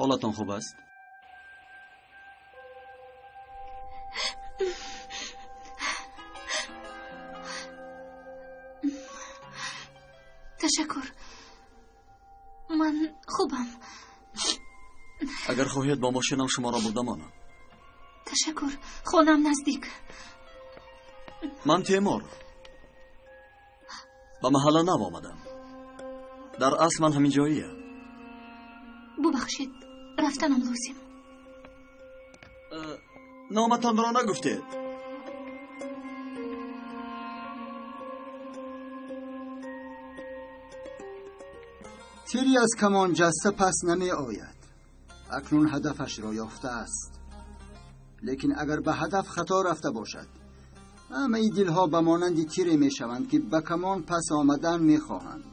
Ҳолатон хуб аст? Ташаккур, ман хубам. Агар хоҳед бо мошинам шуморо бурда монам. Ташаккур, хонаам наздик. Ман Темур. Ба маҳалла нав омадам. Дар асл ман ҳамин ҷоиям. Бубахшед, рафтанам лозим. Номатонро нагуфтед. Тири аз камон ҷаста пас намеояд. Акнун ҳадафашро ёфтааст. Лекин агар ба ҳадаф хато рафта бошад, ҳамаи дилҳо ба монанди тире мешаванд, ки ба камон пас омадан мехоҳанд.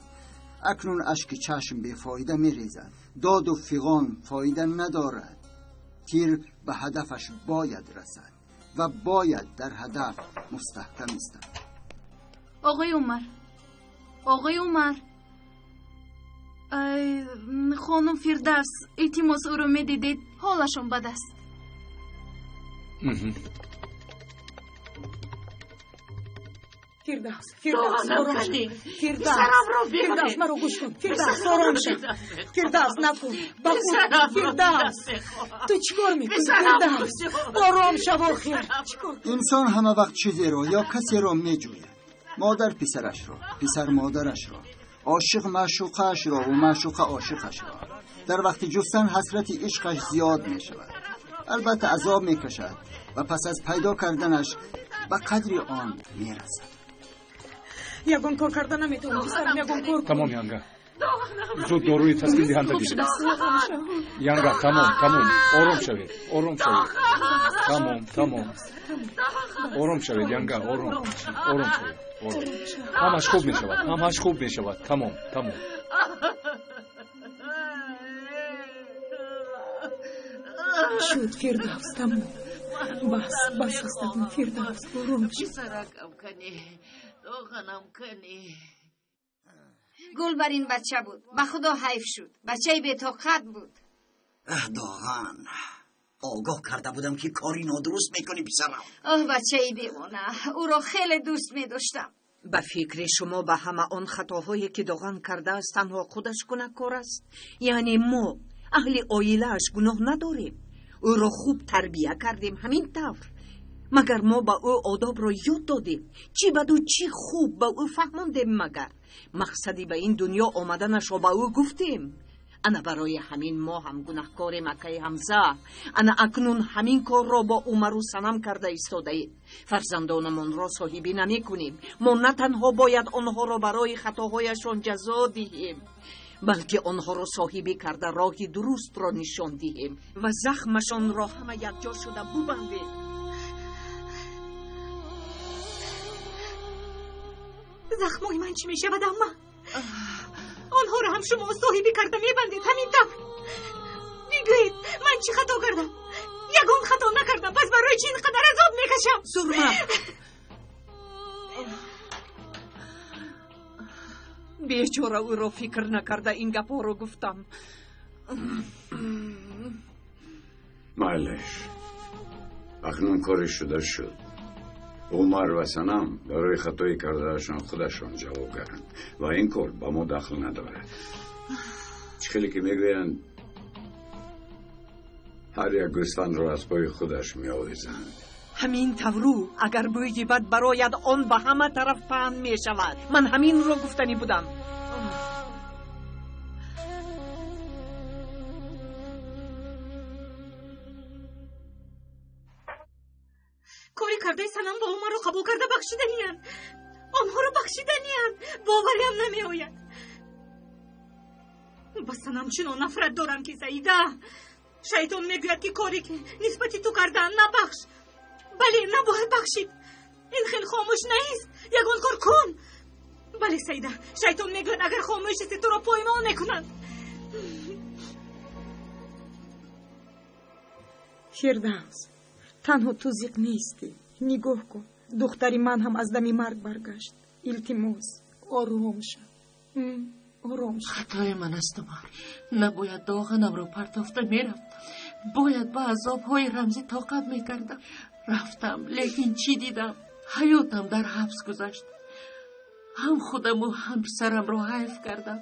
Акнун ашки чашм бефоида мерезад, доду фиғон фоида надорад. Тир ба ҳадафаш бояд расад ва бояд дар ҳадаф мустаҳкам истад. Оғои Умар, оғои Умар, хонум Фирдавс, илтимос, ӯро медидед, ҳолашон бад аст. Фирдавс, Фирдавс, ором шав. Фирдавс, Фирдавс, маро гӯш кун. Фирдавс, ором шав. Фирдавс, накун. Ба худ. Фирдавс, ту чӣ кор мекунӣ? Фирдавс, ором шав охир. Инсон ҳама вақт чизеро ё касеро меҷӯяд. Модар писарашро, писар модарашро, ошиқ маъшуқаашро ва маъшуқа ошиқашро. Дар вақти ҷустан ҳасрати ишқаш зиёд мешавад. Албатта азоб мекашад ва пас аз пайдо карданаш ба қадри он мерасад. Ягон кор карда наметавонам, писарам, ягон кор. Тамом, янга. Зуд доруи таскиндиҳанда гиред. Янга, тамом, тамом. Ором шавед, ором шавед. Тамом, тамом. Ором шавед, янга, ором. Ором шавед, ором. Ҳамаш хуб мешавад, ҳамаш хуб мешавад. Тамом, тамом. Шуд, Фирдавс, тамом. Бас, бас аст акнун, Фирдавс, ором шав. Гул бар ин бача буд, ба худо ҳайф шуд, бачаи бетоқат буд. Доған, огоҳ карда будам, ки кори нодуруст мекунӣ, писарам. Оҳ, бачаи девона, ӯро хеле дӯст медоштам. Ба фикри шумо ба ҳама он хатоҳое, ки Доған кардааст, танҳо худаш гунаҳкор аст? Яъне мо аҳли оилааш гуноҳ надорем? Ӯро хуб тарбия кардем, ҳамин тавр. Магар мо ба ӯ одобро ёд додем? Чӣ баду чӣ хуб ба ӯ фаҳмондем? Магар мақсади ба ин дунё омаданашро ба ӯ гуфтем? Ана барои ҳамин мо ҳам гунаҳкорем, акаи Ҳамза. Ана акнун ҳамин корро бо Умару Санам карда истодаем. Фарзандонамонро соҳибӣ намекунем. Мо на танҳо бояд онҳоро барои хатоҳояшон ҷазо диҳем, балки онҳоро соҳибӣ карда роҳи дурустро нишон диҳем ва захмашонро ҳама якҷо шуда бубандем. Захмои ман чӣ мешавад, амма? Онҳоро ҳам шумо соҳибӣ карда мебандед, ҳамин тавр. Бигӯед, ман чӣ хато кардам? Ягон хато накардам, пас барои чӣ ин қадар азоб мекашам? Сурма, бечора ӯро фикр накарда ин гапҳоро гуфтам. Майлеш, акнун кори шуда шуд. Умар ва Санам барои хатои кардаашон худашон ҷавобгаранд ва ин кор ба мо дахл надорад. Чӣ хеле ки мегӯянд, ҳар як гӯсфандро аз пои худаш меовезанд. Ҳамин тавру агар бӯйи бад барояд, он ба ҳама тараф паҳн мешавад. Ман ҳаминро гуфтанӣ будам. Кори кардаи Санам ва Умарро қабул карда бахшиданиянд. Онҳоро бахшиданиянд. Бовариам намеояд. Ба Санам чунон нафрат дорам, ки Саида, шайтон мегӯяд, ки коре ки нисбати ту кардаанд набахш. Бале, набояд бахшид. Ин хел хомӯш наист, ягон кор кун. Бале, Саида, шайтон мегӯяд, агар хомӯш истӣ, туро поймол мекунанд. Фирдавс, танҳо ту зиқ нестӣ. Нигоҳ кун, духтари ман ҳам аз дами марг баргашт. Илтимос, ором шав, Ором шав. Хатои ман аст, Умар. Набояд Доғанамро партофта мерафтам. Бояд ба азобҳои Рамзӣ тоқат мекардам. Рафтам, лекин чӣ дидам? Ҳаётам дар ҳабс гузашт. Ҳам худаму ҳам писарамро ҳайф кардам.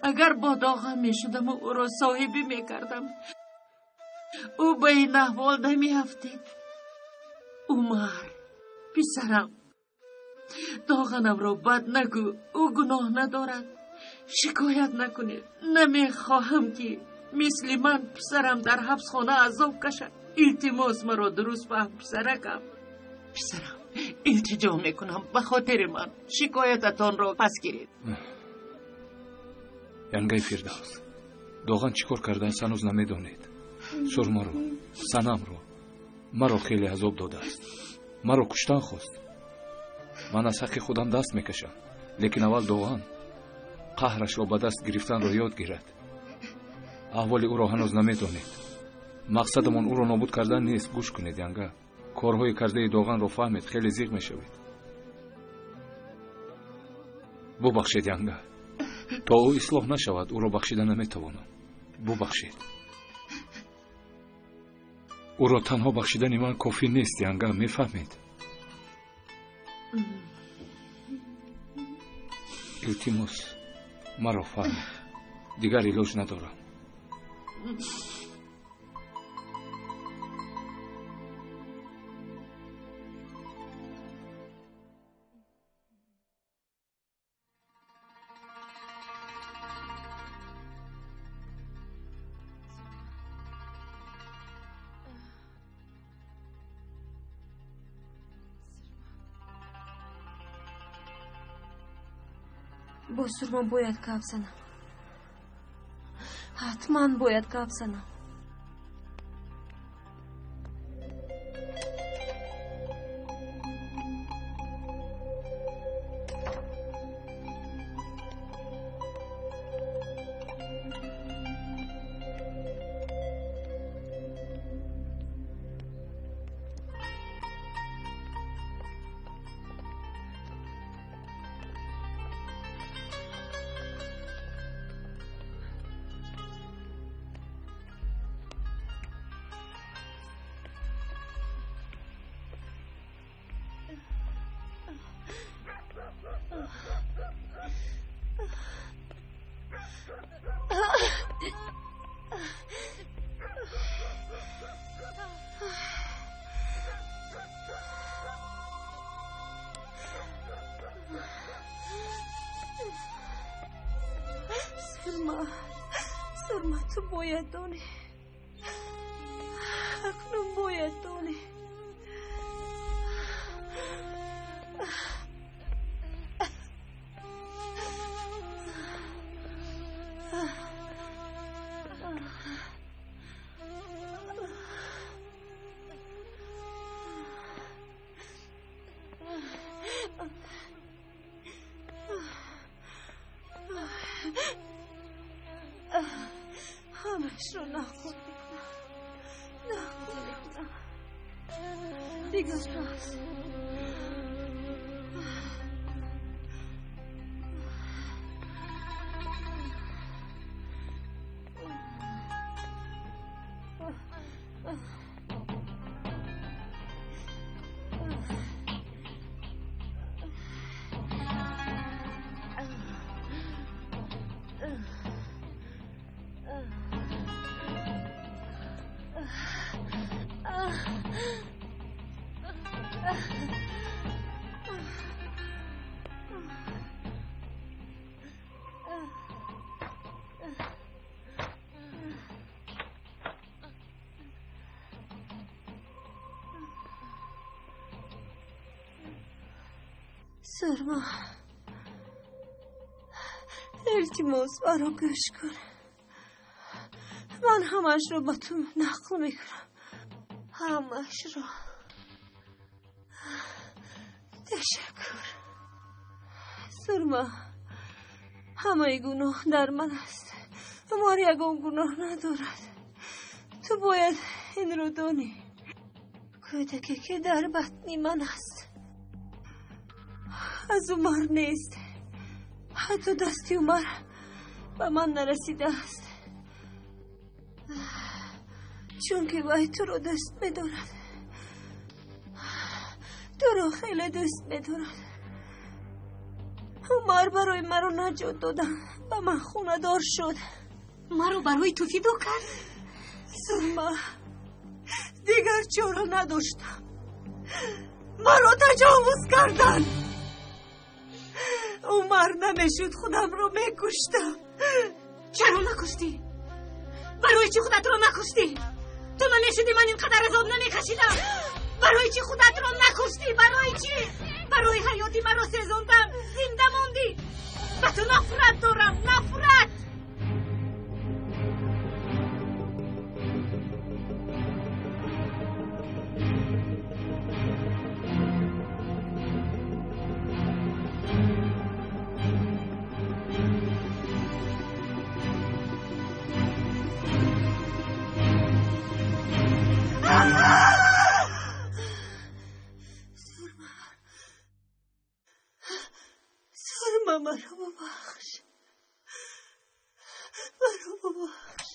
Агар бо Доған мешудаму ӯро соҳибӣ мекардам, ӯ ба ин аҳвол намеафтид. Умар, писарам, Доғанамро бад нагӯ, ӯ гуноҳ надорад. Шикоят накунед. Намехоҳам, ки мисли ман писарам дар ҳабсхона азоб кашад. Илтимос, маро дуруст фаҳм, писаракам. Писарам, илтиҷо мекунам, ба хотири ман шикоятатонро пас гиред. Янгаи Фирдавс, Доған чӣ кор кардааст, ҳанӯз намедонед. Сурмаро, Санамро, маро хеле азоб додааст. Маро куштан хост. Ман аз ҳаққи худам даст мекашам, лекин аввал Доған қаҳрашро ба даст гирифтанро ёд гирад. Аҳволи ӯро ҳанӯз намедонед. Мақсадамон ӯро нобуд кардан нест. Гӯш кунед, янга. Корҳои кардаи Доғанро фаҳмед, хеле зиқ мешавед. Бубахшед, янга. То ӯ ислоҳ нашавад, ӯро бахшида наметавонам. Бубахшед. Ӯро танҳо бахшидани ман кофӣ нест, янга, мефаҳмед? Илтимос, маро фаҳмед. Дигар илоҷ надорам. Бо Сурма бояд гап занам. Ҳатман бояд гап занам. Сурма, ту бояд донӣ. Акнун бояд донӣ. Ҳамашро нақл мекунам. Нақл мекунам. Дигар ҳаст. Сурма, илтимос, маро гӯш кун. Ман ҳамаашро ба ту нақл мекунам. Ҳамаашро. Ташаккур. Сурма, ҳамаи гуноҳ дар ман аст. Умар ягон гуноҳ надорад. Ту бояд инро донӣ. Кӯдаке, ки дар батни ман аст, аз Умар нест. Ҳатто дасти Умар Ба ман нарасидааст, чунки вай туро дӯст медорад, туро хеле дӯст медорад. Умар барои маро наҷот додан ба ман хонадор шуд. Маро барои ту фидо кард? Сурма, дигар чора надоштам. Маро таҷовуз карданд. Умар намешуд, худамро мекуштам. Чаро накуштӣ? Барои чӣ худатро накуштӣ? Ту намешудӣ, ман ин қадар азоб намекашидам. Барои чӣ худатро накуштӣ? Барои чӣ? Барои ҳаёти маро сезондан зинда мондӣ. Ба ту нафрат дорам, нафрат. Маро бубахш, маро бубахш.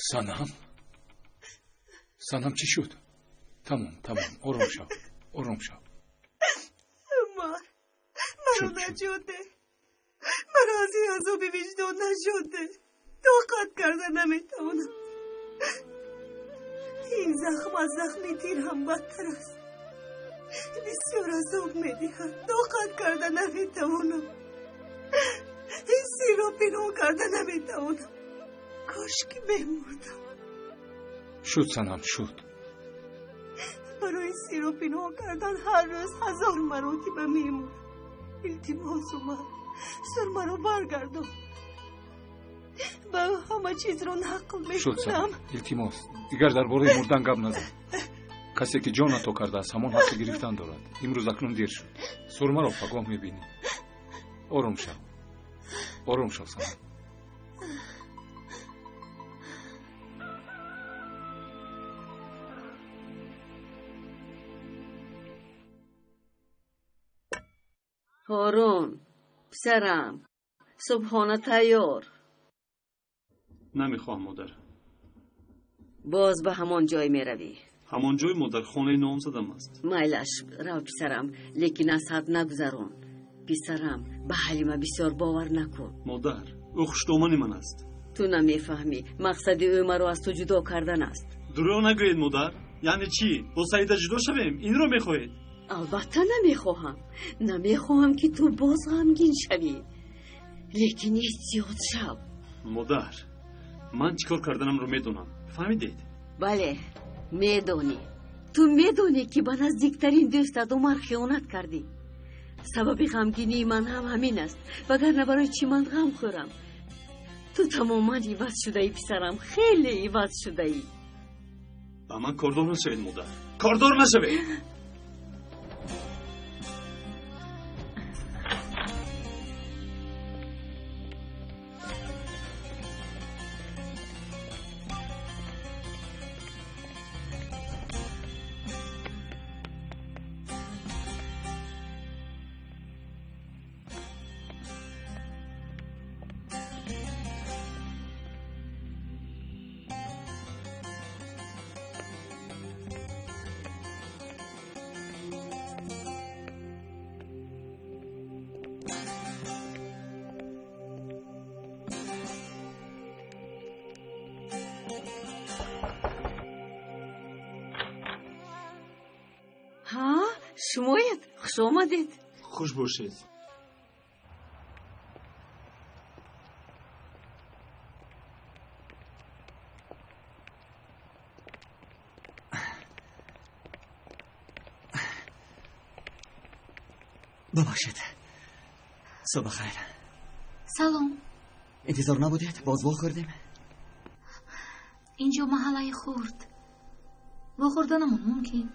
Санам, Санам, чӣ шуд? Тамом, тамом, ором шав, ором шав. Умар, маро наҷот деҳ, маро аз ин азоби виҷдон наҷот деҳ. Тоқат карда наметавонам. Ин захм аз захми тир ҳам бадтар аст. Бисёр азоб медиҳад, тоқат карда наметавонам. Ин сирро пинҳон карда наметавонам. Кош ки мемурдам. Шуд, Санам, шуд. Барои сирро пинҳон кардан ҳар рӯз 1000 маротиба мемурам. Илтимос, Умар, сурмаро баргардон. Ба ӯ ҳама чизро нақл мекунам. Илтимос, дигар дар бораи мурдан гап назан. Касе ки ҷон ато кардааст, ҳамон ҳаққи гирифтан дорад. Имрӯз акнун дер шуд. Сурмаро пагоҳ мебинӣ. Ором шав, ором шав, Санам. Ҳорун, писарам, субҳона тайёр. Намехоҳам, модар. Боз ба ҳамон ҷой меравӣ. Ҳамон ҷой, модар, хонаи номзадам аст. Майлаш, рав писарам, лекин аз ҳад нагузарон. Писарам, ба Ҳалима бисёр бовар накун. Модар, ӯ хушдомани ман аст. Ту намефаҳмӣ, мақсади ӯ маро аз ту ҷудо кардан аст. Дурӯғ нагӯед, модар. Яъне чӣ? Бо Саида ҷудо шавем? Инро мехоҳед? Албатта намехоҳам. Намехоҳам ки ту боз ғамгин шавӣ. Лекин эҳтиёт шав. Модар, ман чӣ кор карданамро медонам. Фаҳмидед? Бале, медонӣ. Ту медонӣ ки ба наздиктарин дӯстат Умар хиёнат кардӣ. Сабаби ғамгинии ман ҳам ҳамин аст, вагарна барои чӣ ман ғам хӯрам? Ту тамоман иваз шудаӣ, писарам, хеле иваз шудаӣ. Ба ман кордор нашавед, модар, кордор нашавед. Шумоед? Хуш омадед. Хуш бошед. Бубахшед. Субҳ бахайр. Салом. Интизор набудед? Боз вохӯрдем? Инҷо маҳаллаи хурд. Вохӯрданамон мумкин.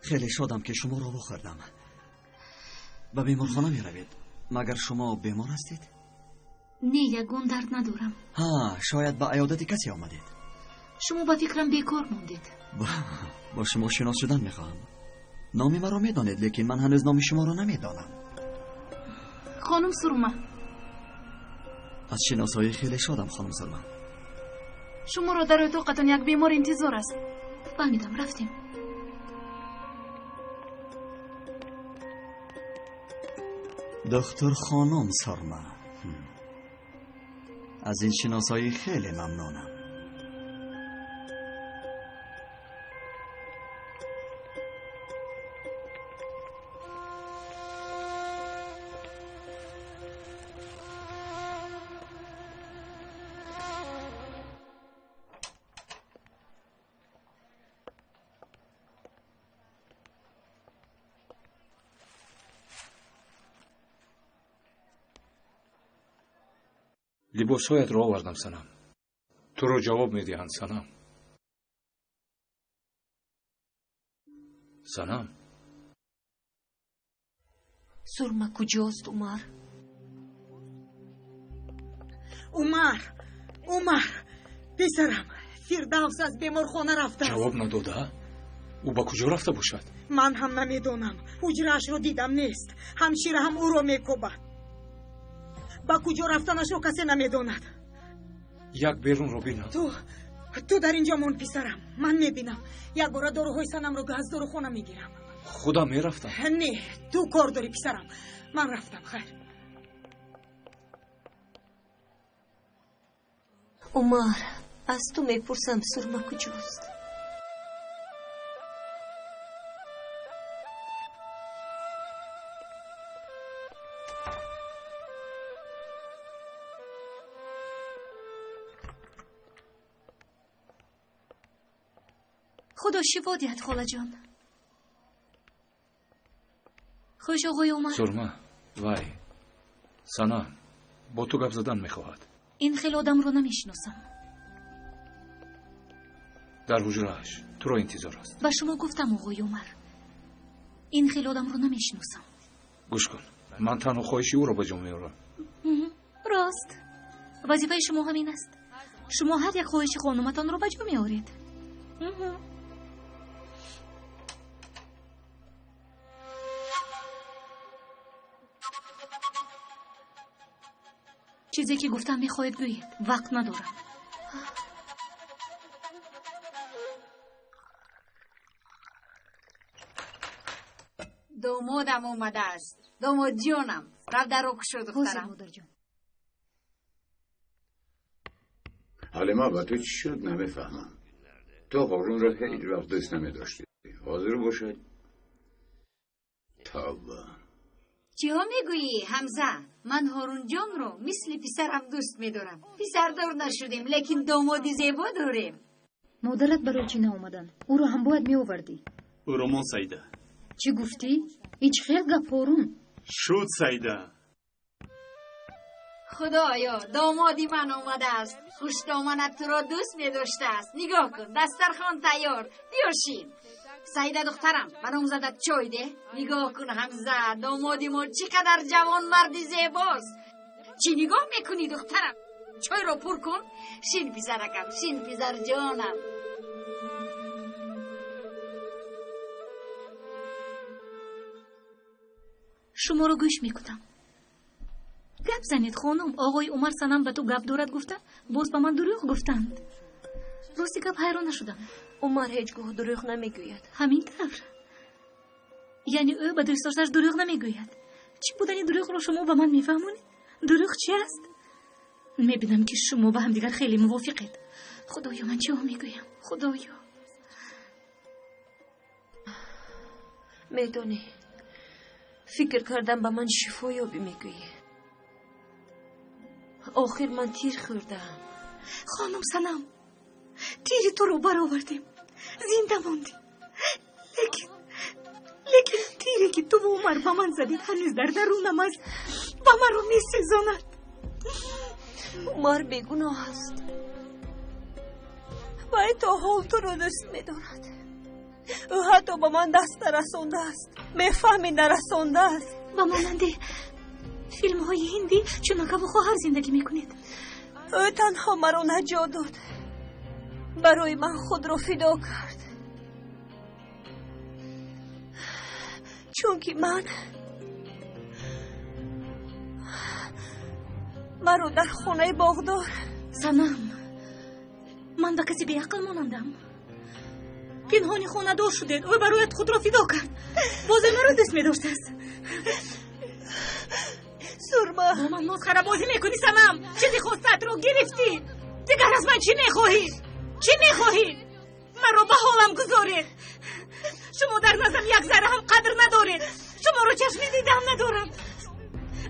Хеле шодам ки шуморо вохӯрдам. Ба беморхона меравед. Магар шумо бемор ҳастед? Не, ягон дард надорам. Ҳа, шояд ба аёдати касе омадед. Шумо ба фикрам бекор мондед. Бо шумо шинос шудан мехоҳам. Номи маро медонед, лекин ман ҳанӯз номи шуморо намедонам. Хонум Сурма. Аз шиносоӣ хеле шодам, хонум Сурма. Шуморо дар отоқатон як бемор интизор аст. Фаҳмидам, рафтем. Доктор хонум Сурма, аз ин шиносоӣ хеле мамнунам. Либосҳоятро овардам, Санам. Туро ҷавоб медиҳанд, Санам. Санам. Сурма куҷост, Умар? Умар, Умар, писарам, Фирдавс аз беморхона рафтааст. Ҷавоб надода? Ӯ ба куҷо рафта бошад? Ман ҳам намедонам. Ҳуҷраашро дидам, нест. Ҳамшира ҳам ӯро мекобад. Ба куҷо рафтанашро касе намедонад. Як берунро бинам. Ту дар инҷо мон, писарам. Ман мебинам. Якбора доруҳои Санамро аз дорухона мегирам. Худам мерафтам. Не, ту кор дорӣ, писарам. Ман рафтам, хайр. Умар, аз ту мепурсам, Сурма куҷост? Худо шифо диҳад, холаҷон. Хуш, оғои Умар. Сурма, вай, Санам бо ту гап задан мехоҳад. Ин хел одамро намешиносам. Дар ҳуҷрааш туро интизор аст. Ба шумо гуфтам, оғои Умар, ин хел одамро намешиносам. Гӯш кун, ман танҳо хоҳиши ӯро ба ҷо меорам. Рост, вазифаи шумо ҳамин аст. Шумо ҳар як хоҳиши хонуматонро ба ҷо меоред. Чизе ки гуфтам мехоҳед гӯед, вақт надорам. Домодам омадааст. Домодҷонам, рав даро кушо, духтарам. Модарҷон. Ҳалима, ба ту чӣ шуд, намефаҳмам. Ту Ҳорунро ҳеҷ вақт дӯст намедоштӣ. Ҳозир бошад. Тавба. Чиҳо мегӯӣ, Ҳамза? Ман Ҳорунҷонро мисли писарам дӯст медорам. Писардор нашудем, лекин домоди зебо дорем. Модарат барои чӣ наомаданд? Ӯро ҳам бояд меовардӣ. Ӯро мон, Саида. Чӣ гуфтӣ? Ин чӣ хел гап, Ҳорун? Шуд, Саида. Худоё, домоди ман омадааст. Хушдоманат туро дӯст медоштааст. Нигоҳ кун, дастархон тайёр. Биё шин. Саида духтарам, ба номзадат чой деҳ. Нигоҳ кун, Ҳамза, домоди мо чӣ қадар ҷавонмарди зебост. Чӣ нигоҳ мекунӣ, духтарам? Чойро пур кун. Шин, писаракам, шин, писарҷонам. Шуморо гӯш мекунам. Гап занед, хонум. Оғои Умар Санам ба ту гап дорад гуфта, боз ба ман дурӯғ гуфтанд. Рости гап, ҳайрон нашудам. Умар ҳеҷ гоҳ дурӯғ намегӯяд. Ҳамин тавр? Яъне ӯ ба дӯстдоштааш дурӯғ намегӯяд. Чӣ будани дурӯғро шумо ба ман мефаҳмонед? Дурӯғ чи аст? Мебинам, ки шумо ба ҳамдигар хеле мувофиқед. Худоё, ман чиҳо мегӯям? Худоё. Медонӣ, фикр кардам, ба ман шифо ёбӣ мегӯӣ. Охир ман тир хӯрдаам. Хонум Санам, тири туро баровардем, зинда мондӣ, лекин тире ки туву Умар ба ман задед, ҳанӯз дар дарунам аст ва маро месӯзонад. Умар бегуноҳ аст. Вай то ҳол туро дӯст медорад. Ӯ ҳатто ба ман даст нарасондааст. Мефаҳмӣ, нарасондааст. Ба монанди филмҳои ҳиндӣ чун акаву хоҳар зиндагӣ мекунед. Ӯ танҳо маро наҷот дод, барои ман худро фидо кард, чунки ман Маро дар хонаи боғдор. Санам, ман ба касе беақл монандам. Пинҳони хонадор шудед. Ӯ бароят худро фидо кард. Бозе маро дӯст медоштааст. Сурма, бо ман масхарабозӣ мекунӣ, Санам. Чизи хостаатро гирифтӣ. Дигар аз ман чӣ мехоҳӣ? Чӣ мехоҳӣ? Маро ба ҳолам гузоред. Шумо дар наздам як зарра ҳам қадр надоред. Шуморо чашми дидам надорам.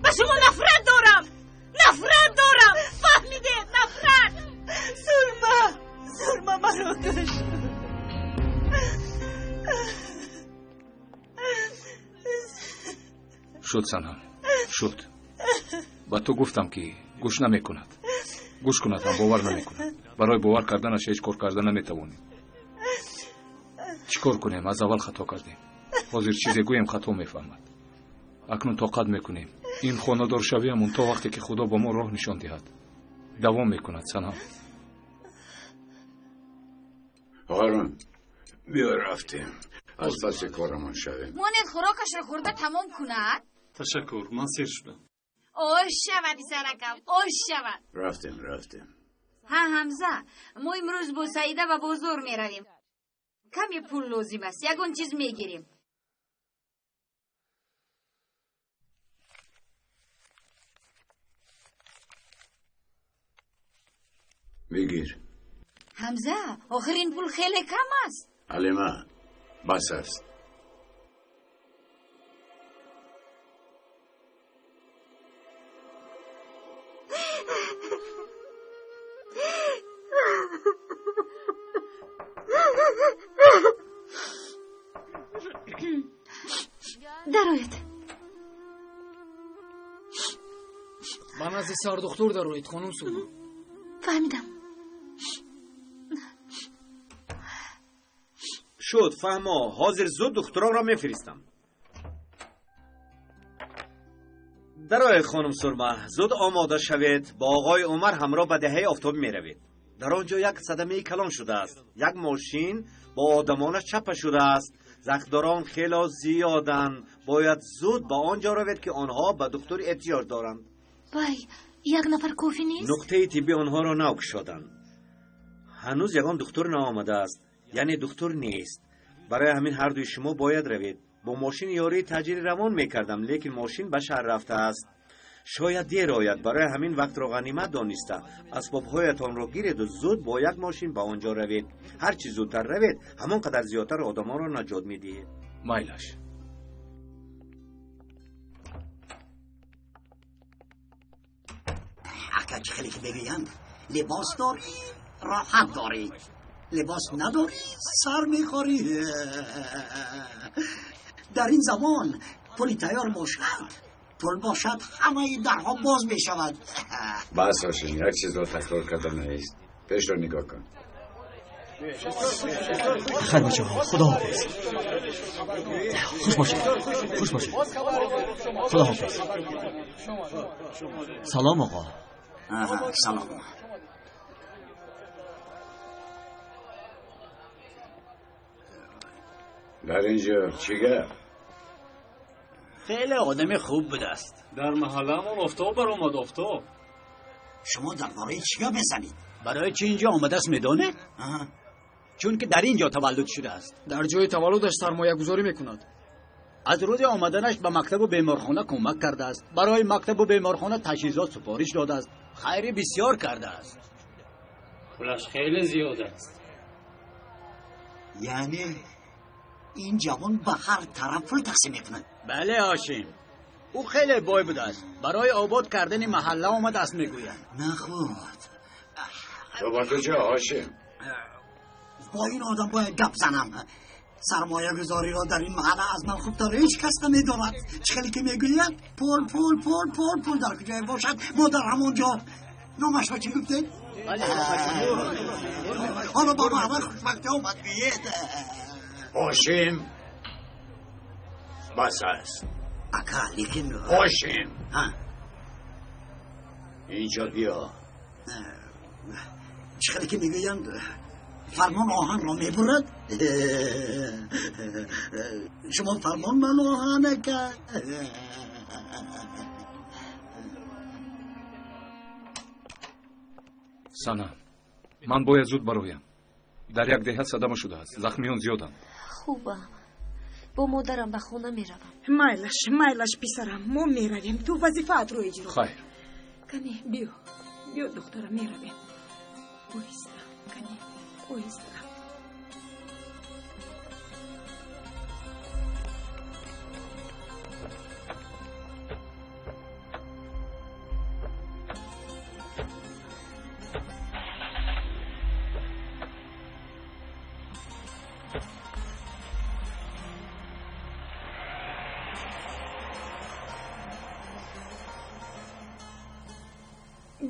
Ба шумо нафрат дорам. Нафрат дорам. Фаҳмидед? Нафрат. Сурма, Сурма, маро куш. Шуд, Санам, шуд. Ба ту гуфтам, ки гӯш намекунад. Гӯш кунад ҳам бовар намекунад. Барои бовар карданаш ҳеҷ кор карда наметавонем. Чӣ кор кунем? Аз аввал хато кардем. Ҳозир чизе гӯем, хато мефаҳмад. Акнун тоқат мекунем. Ин хонадоршавиамон то вақте ки Худо ба мо роҳ нишон диҳад давом мекунад, Санам. Ҳорун, биё рафтем, аз паси корамон шавем. Монед хӯрокашро хӯрда тамом кунад. Ташаккур, ман сер шудам. Ош шавад, писаракам, ош шавад. Рафтем, рафтем. Ҳа, Ҳамза, мо имрӯз бо Саида ба бозор меравем. Каме пул лозим аст, ягон чиз мегирем. Бигир. Ҳамза, охир ин пул хеле кам аст. Ҳалима, бас аст. Дароед. Ба назди сардухтур дароед, хонум Сурма. Фаҳмидам. Шуд, фаҳмо. Ҳозир зуд духтуронро мефиристам. Дароед, хонум Сурма, зуд омода шавед. Бо оғои Умар ҳамроҳ ба деҳаи офтобӣ меравед. Дар он ҷо як садамаи калон шудааст. Як мошин бо одамонаш чапа шудааст. Захмдорон хело зиёданд. Бояд зуд ба он ҷо равед, ки онҳо ба духтур эҳтиёҷ доранд. Вай, як нафар кофӣ нест? Нуқтаи тиббӣ онҳоро нав кушоданд. Ҳанӯз ягон духтур наомадааст, яъне духтур нест. Барои ҳамин ҳардуи шумо бояд равед. Бо мошин ёрии таъҷилӣ равон мекардам, лекин мошин ба шаҳр рафтааст. Шояд дер ояд. Барои ҳамин вақтро ғанимат дониста асбобҳоятонро гиреду зуд бо як мошин ба он ҷо равед. Ҳар чӣ зудтар равед, ҳамон қадар зиёдтар одамонро наҷот медиҳед. Майлаш. Ака, чӣ хеле ки мегӯянд, либос дорӣ, роҳат дорӣ, либос надорӣ, сар мехӯрӣ. Дар ин замон пули тайёр бошад, пул бошад, ҳамаи дарҳо боз мешавад. Бас, Ҳошим, як чизро такрор карда нест. Пешро нигоҳ кун. Хайр, бачаҳо, худоҳофиз. Хуш бошед, хуш бошед. Худоҳофиз. Салом, оғо. Салом. Дар инҷо чӣ гап? Хеле одами хуб будааст. Дар маҳалламон офтоб баромад, офтоб. Шумо дар бораи чӣ гап мезанед? Барои чӣ инҷо омадааст, медонед? Чунки дар инҷо таваллуд шудааст. Дар ҷои таваллудаш сармоягузорӣ мекунад. Аз рӯзи омаданаш ба мактабу беморхона кӯмак кардааст. Барои мактабу беморхона таҷҳизот супориш додааст. Хайри бисёр кардааст. Пулаш хеле зиёд аст. Яъне ин ҷавон ба ҳар тараф пул тақсим мекунад? Бале, Ҳошим, ӯ хеле бой будааст. Барои обод кардани маҳалла омадааст, мегӯянд. Нахуд. Ту ба куҷо, Ҳошим? Бо ин одам бояд гап занам. Сармоягузориро дар ин маҳалла аз ман хубтар ҳеҷ кас намедонад. Чӣ хеле ки мегӯяд, пул, пул, пул, пул, пул дар куҷое бошад, мо дар ҳамон ҷо. Номашро чӣ гуфтед? Ҳоло ба маҳалла хушбахтӣ омад, гӯед. Ҳошим, бас аст. Ака, лекин Ҳошим, инҷо биё. Чӣ хеле ки мегӯянд, фармон оҳанро мебурад. Шумо фармон ман оҳан, ака. Санам, ман бояд зуд бароям. Дар як деҳа садама шудааст, захмиён зиёданд. Хубам, бо модарам ба хона меравам. Майлаш, майлаш, писарам, мо меравем, ту вазифаатро иҷро. Хайр. Кани, биё, биё, духтарам, меравем. Оҳиста, кани, оҳиста.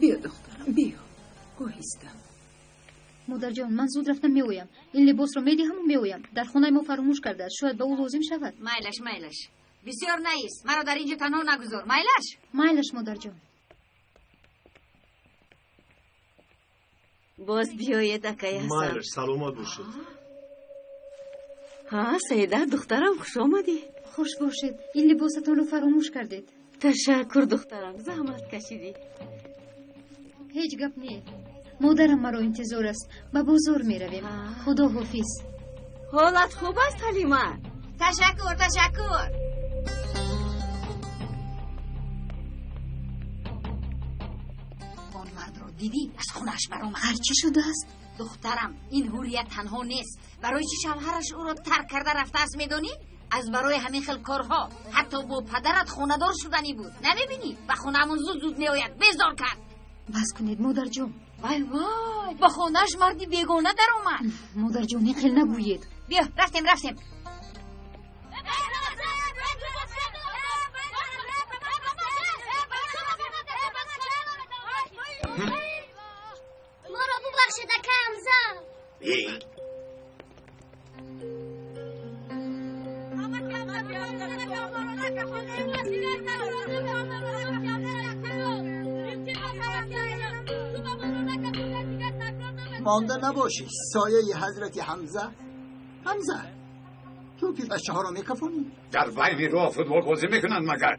Биё, духтарам, биё, оҳиста. Модарҷон, ман зуд рафтам меоям. Ин либосро медиҳаму меоям. Дар хонаи мо фаромӯш кардааст, шояд ба ӯ лозим шавад. Майлаш, майлаш, бисёр наист, маро дар инҷо танҳо нагузор. Майлаш? Майлаш, модарҷон. Боз биёед, акай Ҳасан. Майлаш, саломат бошед. Ҳа, Саида, духтарам, хуш омадӣ. Хуш бошед. Ин либосатонро фаромӯш кардед. Ташаккур, духтарам, заҳмат кашидӣ. Ҳеҷ гап не. Модарам маро интизор аст. Ба бозор меравем. Худо ҳофиз. Ҳолат хуб аст, Ҳалима? Ташаккур, ташаккур. Он мардро дидӣ? Аз хонааш баромад. Ҳар чӣ шудааст? Духтарам, ин ҳуррият танҳо нест. Барои чӣ шавҳараш ӯро тарк карда рафтааст, медонӣ? Аз барои ҳамин хел корҳо. Ҳатто бо падарат хонадор шуданӣ буд. Намебинӣ? Ба хонаамон зуд зуд меояд. Безор кард. Бас кунед, модарҷон. Вай вай, ба хонааш марди бегона даромад. Модарҷон, ин хел нагӯед. Биё, рафтем, рафтем. Моро бубахшед, ака Ҳамза. مانده نباشی سایه حضرت حمزه. حمزه، توپی بچه ها رو میکفونی؟ در بین راه فوتبال بازی میکنند مگر؟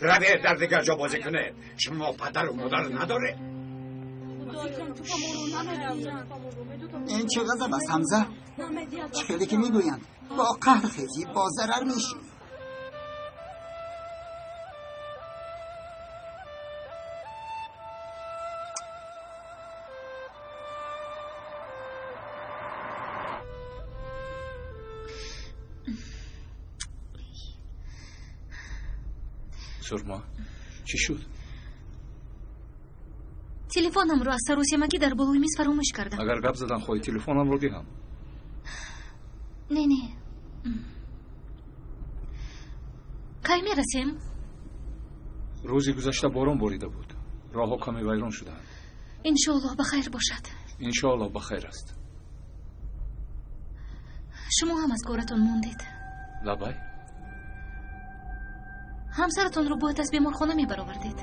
روید در دیگر جا بازی کنه. شما پدر و مادر نداره؟ این چه غضب است حمزه؟ چه که میگویند با قهر خیزی با ضرر میشی. Сурма, чӣ шуд? Телефонамро аз саросемагӣ дар болои миз фаромӯш кардам. Агар гап задан хоҳӣ, телефонамро диҳам. Не, не. Кай мерасем? Рӯзи гузашта борон борида буд. Роҳҳо каме вайрон шудаанд. Иншоаллоҳ ба хайр бошад. Иншоаллоҳ ба хайр аст. Шумо ҳам аз коратон мондед. Лабай? Ҳамсаратонро бояд аз беморхона мебаровардед.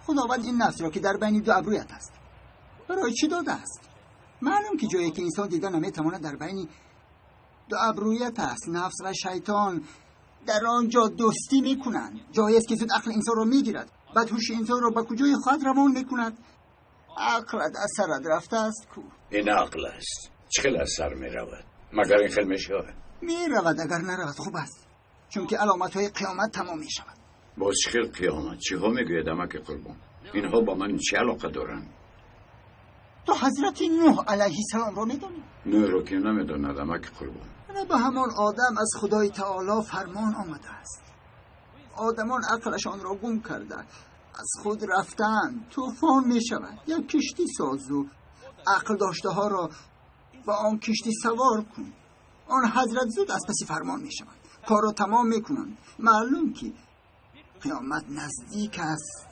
Худованд ин нафсро ки дар байни ду абрӯят аст барои чӣ додааст? Маълум ки ҷое ки инсон дида наметавонад дар байни ду абрӯят аст. Нафс ва шайтон дар он ҷо дӯстӣ мекунанд. Ҷоест ки зуд ақли инсонро мегирад, баъд ҳуши инсонро ба куҷои хоҳад равон мекунад. Ақлат аз сарат рафтааст ку. Ин ақл аст. Чӣ хел аз сар меравад? Магар ин хел мешавад? Меравад, агар наравад хуб аст, чунки аломатҳои қиёмат тамом мешавад. Боз чӣ хел қиёмат? Чиҳо мегӯяд амаки Қурбон? Инҳо ба ман чӣ алоқа доранд? Ту ҳазрати Нӯҳ алайҳиссаломро медонӣ? Нӯҳро ки намедонад, амаки Қурбон. Ба ҳамон одам аз Худои Таоло фармон омадааст. Одамон ақлашонро гум карда аз худ рафтанд. Тӯфон мешавад. Як киштӣ созу ақл доштаҳоро ба он киштӣ савор кун. Он ҳазрат зуд аз паси фармон мешаванд, корро тамом мекунанд. Маълум ки қиёмат наздик аст.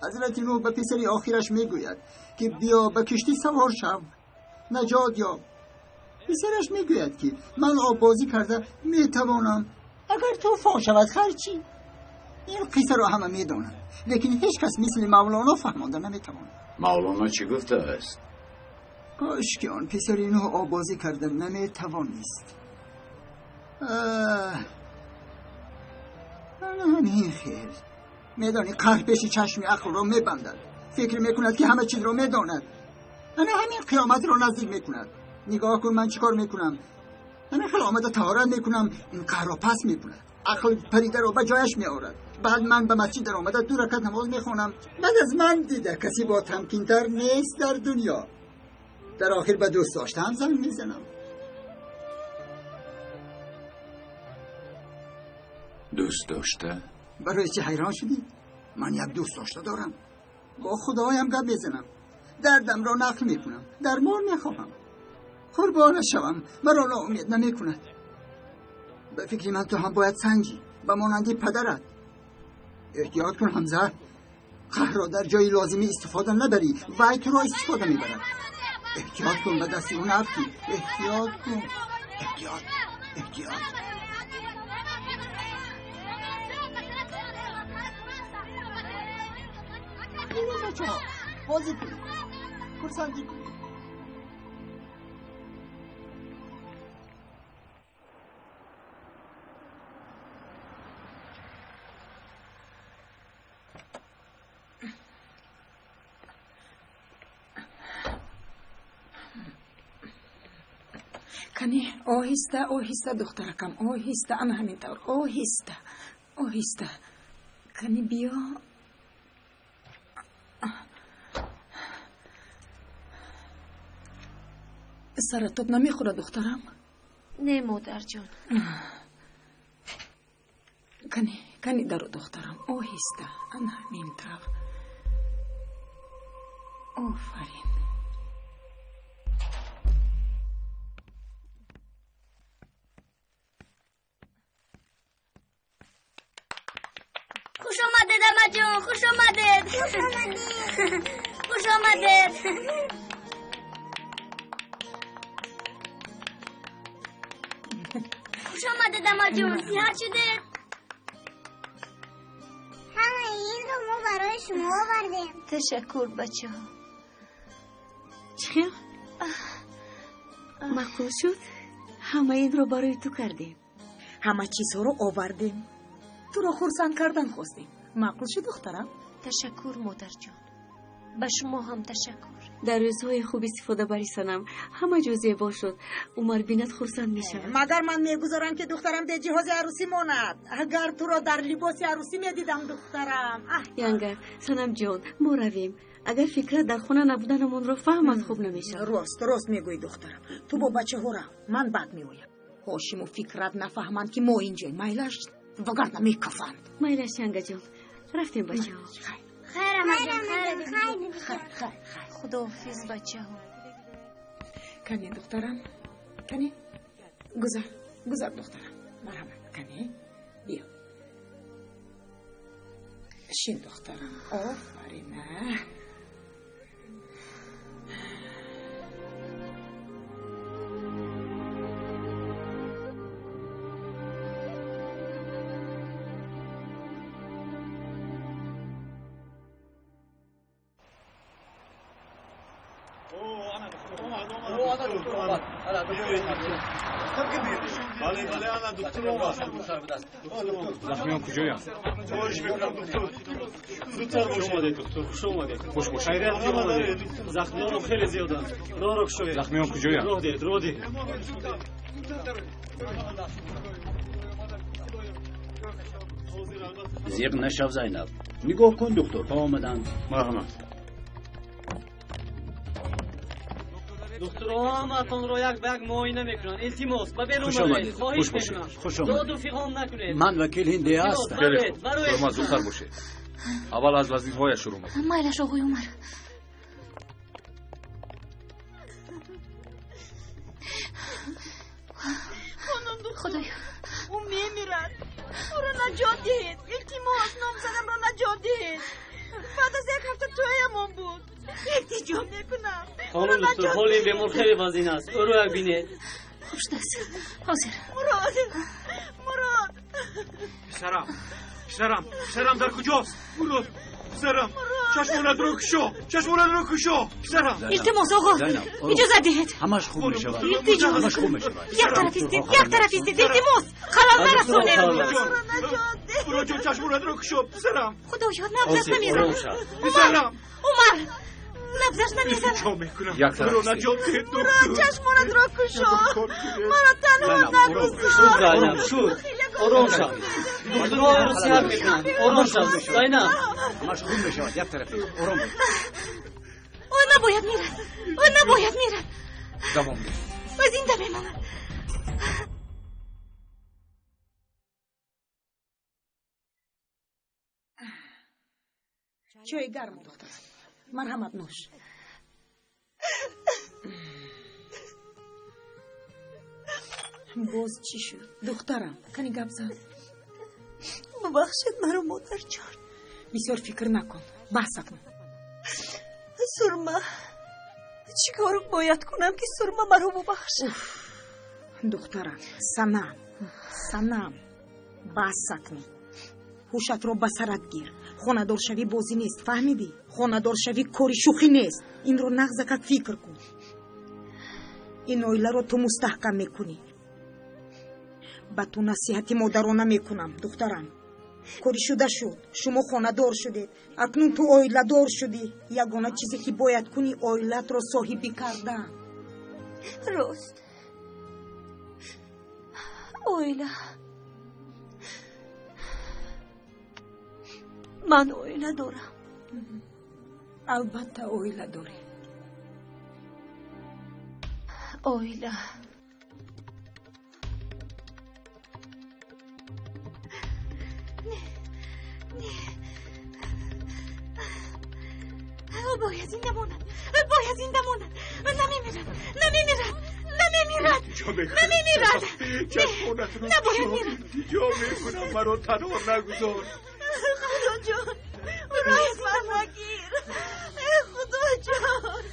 Ҳазрати Нӯҳ ба писари охираш мегӯяд ки биё ба киштӣ савор шав, наҷот ёб. Писараш мегӯяд ки ман оббозӣ карда метавонам, агар тӯфон шавад харчи. Ин қиссаро ҳама медонанд, лекин ҳеҷ кас мисли Мавлоно фаҳмонда наметавонад. Мавлоно чӣ гуфтааст? Кош ки он писари Нӯҳ оббозӣ карда наметавонист. Ҳамин хел. Медонӣ, қаҳр пеши чашми ақлро мебандад. Фикр мекунад, ки ҳама чизро медонад. Ана ҳамин қиёматро наздик мекунад. Нигоҳ кун, ман чӣ кор мекунам. Ҳамин хел омада таҳорат мекунам, ин қаҳрро пас мекунад. Ақл паридаро ба ҷояш меорад. Баъд ман ба масҷид даромада 2 ракат намоз мехонам. Баъд аз ман дида касе бо тамкинтар нест дар дунё. Дар охир ба дӯст доштаам занг мезанам. Дӯст дошта? Барои чӣ ҳайрон шудӣ? Ман як дӯст дошта дорам. Бо худоям гап мезанам. Дардамро нақл мекунам. Дармон мехоҳам. Қурбона шавам, маро ноумед намекунад. Ба фикри ман ту ҳам бояд санҷӣ, ба монанди падарат. Эҳтиёт кун, Ҳамза. Қаҳрро дар ҷои лозимӣ истифода набарӣ, вай туро истифода мебарад. Эҳтиёт кун, ба дасти ӯ нафтӣ. Эҳтиёт кун. Эҳтиёт, эҳтиёт. Бачаҳо, бозӣ кунед, хурсандӣ кунед. Кани, оҳиста, оҳиста, духтаракам, оҳиста, ана ҳамин тавр, оҳиста, оҳиста. Кани, биё. Саратоб намехӯрад, духтарам? Не, модарҷон. Кани, кани даро, духтарам, оҳиста, ана ҳамин тавр. Офарин. Хуш омадед, амаҷон, хуш омадед. Хуш омадед. Хуш омадед. Хуш омадед, амаҷон, сиҳат шудед? Ҳамаи инро мо барои шумо овардем. Ташаккур, бачаҳо. Чӣ хел? Маъқул шуд? Ҳамаи инро барои ту кардем. Ҳама чизҳоро овардем. Туро хурсанд кардан хостем. Маъқул шуд, духтарам? Ташаккур, модарҷон. Ба шумо ҳам ташаккур. Дар рӯзҳои хуб истифода бари, Санам. Ҳама ҷо зебо шуд. Умар бинад, хурсанд мешавад. Магар ман мегузорам, ки духтарам беҷиҳози арӯсӣ монад? Агар туро дар либоси арӯсӣ медидам, духтарам. Янга, Санамҷон, мо равем. Агар Фикрат дар хона набуданамонро фаҳмад, хуб намешавад. Рост, рост мегӯӣ, духтарам. Ту бо бачаҳо рав, ман баъд меоям. Ҳошиму Фикрат нафаҳманд, ки мо инҷоем. Майлаш, вагарна мекафанд. Майлаш, Янгаҷон. Рафтем, бачаҳо. Хайр, амаҷон, хайр. Хайр, хайр, хайр. Худоҳофиз, бачаҳо. Кани, духтарам, кани, гузар, гузар, духтарам. Марҳамат, кани, биё. Шин, духтарам. Офарин. Захмиён куҷоянд? Хоҳиш мекунам, доктор, зудтар Хуш бошед. омадед, Доктор, хуш омадед. Хуш бошед. Хайрият ки омадед. Захмиёнам хеле зиёданд. Роҳро кушоед. Захмиён куҷоянд? Роҳ диҳед, роҳ диҳед. Зиқ нашав, Зайнаб. Нигоҳ кун, духтурҳо омаданд. Марҳамат. Духтурҳо ҳамаатонро як ба як муоина мекунанд. Илтимос, ба берун Хуш бароед. омадед. Хоҳиш Хуш бошед. мекунам. Хуш омадед. Доду фиғон накунед. Ман вакил ҳиндия Илтимос, ҳастам. Хеле бароед, хуб. бароед. Ҳурмат, зудтар бошед. Аввал аз вазифаҳояш шурӯъ мекунем. Майлаш, оғои Умар. Хонум духтур, Худоё, ӯ мемирад. Ӯро наҷот диҳед. Илтимос, номзадамро наҷот диҳед. Баъд аз як ҳафта тӯямон буд. Илтиҷо мекунам. Хонум духтур, ҳоли ин бемор хеле вазин аст. Ӯро як бинед. хуб шудааст. Ҳозир. Мурод, Мурод, Писарам, писарам, писарам дар куҷост? Мурод, писарам, Чашмонатро кушо, чашмонатро кушо, писарам. Илтимос, оғо, иҷозат диҳед. Ҳамаш хуб мешавад. Илтиҷо. Ҳамаш хуб мешавад. Як тараф истед, як тараф истед, илтимос, халал нарасонед. Муроҷон, чашмонатро кушо, писарам. Худоё, набзаш намезанад. Писарам. Умар, набзаш намезанад. Чо мекунам? Як тараф Маро наҷот диҳед, доктор. Мурод, чашмонатро кушо. Маро танҳо нагузор. Шуд, Зайнаб, шуд. Ором шав. Духтурҳо ӯро сиҳат мекунанд. Ором шав, Зайнаб. Ҳамаш хуб мешавад. Як тараф ист. Ором бош. Ӯ набояд мирад, ӯ набояд мирад. Давом деҳ. Ӯ зинда мемонад. Чойи гарм, духтарам. Марҳамат, нӯш. Боз чӣ шуд, духтарам? Кани гап зан. Бубахшед маро, модарҷон. Бисёр фикр накун, баҳс акун. Сурма, чӣ кор бояд кунам, ки Сурма маро бубахшад? Духтарам, Санам, Санам, баҳс акун. Ҳушатро ба сарат гир. Хонадоршавӣ бозӣ нест, фаҳмидӣ? Хонадоршавӣ кори шӯхӣ нест. Инро нағзакак фикр кун. Ин оиларо ту мустаҳкам мекунӣ. Ба ту насиҳати модарона мекунам, духтарам. Кори шуда шуд, шумо хонадор шудед, акнун ту оиладор шудӣ. Ягона чизе ки бояд кунӣ, оилатро соҳибӣ кардан. Рост, оила. Ман оила дорам. Албатта оила дорӣ. Оила. Не, не. Ӯ бояд зинда монад, ӯ бояд зинда монад. Ӯ намемирад, намемирад, намемирад, намемирад. Чашмонатро набояд мирад. Илтиҷо мекунам, маро танҳо нагузор. Худоҷон, ӯро аз ман нагир. Э, Худоҷон.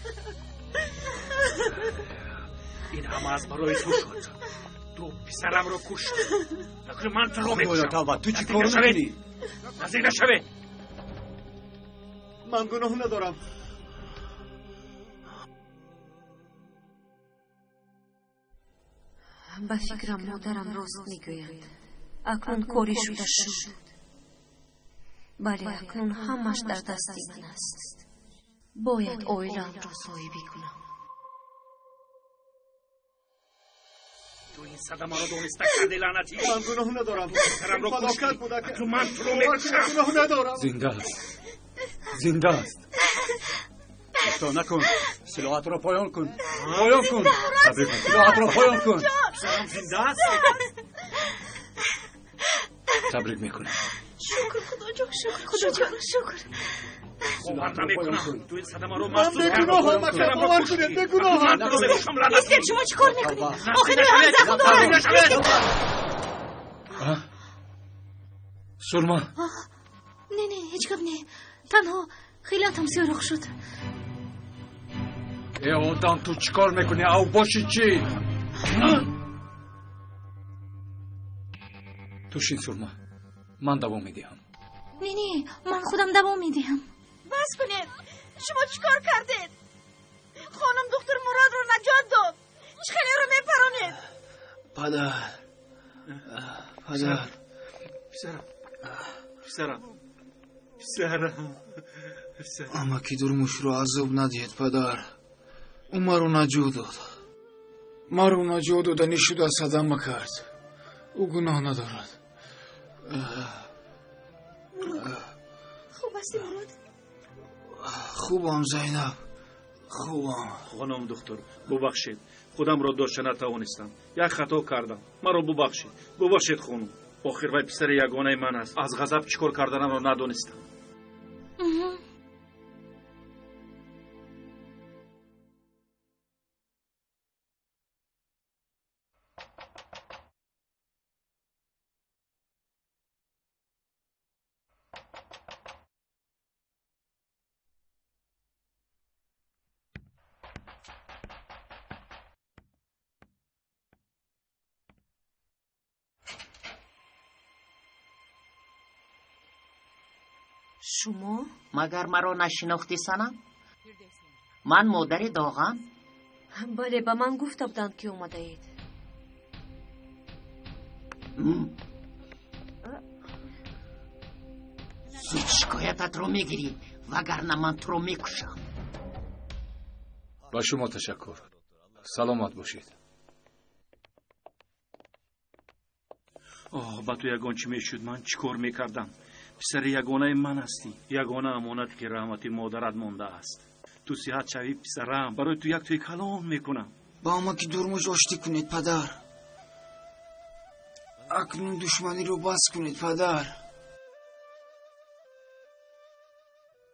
Ин ҳама аз барои ту шуд. Ту писарамро кушт. Акнун ман туро Худоё, мекушам. тавба, ту чӣ кор Наздик нашавед. мекунӣ? Наздик нашавед. Ман гуноҳ надорам. Ба фикрам, модарам рост мегӯяд. Акнун кори шуда шуд. Бале, акнун ҳамаш дар дасти ман аст. Бояд оилаамро соҳибӣ кунам. Ту ин садамаро дониста кардӣ, лаънатӣ. Ман гуноҳ надорам. Писарамро Фалокат куштӣ. буд, ака. Акнун ман туро Бовар кунед, мекушам. гуноҳ надорам. Зинда аст. Зинда аст. Хато накун. Силоҳатро поён кун. Поён кун. Силоҳатро поён кун. Писарам зинда аст. Табрик мекунам. Шукр, Худоҷон, шукр, Худоҷон, шукр. Бовар намекунам. Ту ин садамаро Ман махсус кардӣ. бегуноҳам, ака. Писарамро Бовар куштӣ. кунед, бегуноҳам. Акнун ман туро мекушам, лаънатӣ. Истед, шумо чӣ кор мекунед? Охир ӯ ҳам Наздик захм дорад. нашавед. Сурма, Не, не, ҳеҷ гап не. Танҳо хилатам сӯрох шуд. э одам, ту чӣ кор мекунӣ? Ав боши чӣ? Ту шин, Сурма. Ман давом медиҳам. Не, не, ман худам давом медиҳам. Бас кунед. Шумо чӣ кор кардед? Хонум духтур Муродро наҷот дод. Чӣ хелеро мепаронед? Падар, падар. Писарам, писарам, писарам, писарам. Амаки Дурмушро азоб надиҳед, падар. Ӯ маро наҷот дод. Маро наҷот додани шуда садама кард. Ӯ гуноҳ надорад. Мурод, хуб ҳастӣ, Мурод? Хубам, Зайнаб, хубам. Хонум духтур, бубахшед, худамро дошта натавонистам. Як хато кардам, маро бубахшед. Бубахшед, хонум. Охир вай писари ягонаи ман аст. Аз ғазаб чӣ кор карданамро надонистам. Шумо? Магар маро нашинохтӣ, Санам? Ман модари Доған. Бале, ба ман гуфта буданд, ки омадаед. Зуд шикоятатро мегирӣ, вагарна ман туро мекушам. Ба шумо ташаккур. Саломат бошед. Оҳ, ба ту ягон чӣ мешуд, ман чӣ кор мекардам? Писари ягонаи ман ҳастӣ, ягона амонате ки раҳмати модарат мондааст. Ту сиҳат шавӣ, писарам, барои ту як тӯи калон мекунам. Ба амаки Дурмуш оштӣ кунед, падар. Акнун душманиро бас кунед, падар.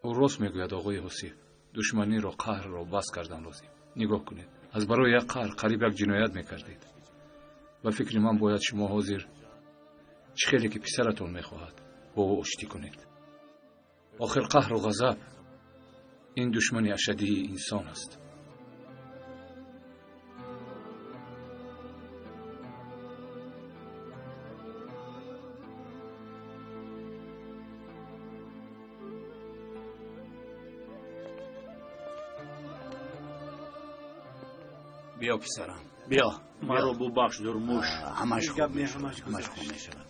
Ӯ рост мегӯяд, оғои Ҳосиб. Душманиро, қаҳрро бас кардан лозим. Нигоҳ кунед, аз барои як қаҳр қариб як ҷиноят мекардед. Ба фикри ман бояд шумо ҳозир чӣ хеле ки писаратон мехоҳад бо ӯ оштӣ кунед. Охир қаҳру ғазаб ин душмани ашаддии инсон аст. Биё, писарам, биё. Маро бубахш, Дурмуш. Ҳамаш хуб мешавад.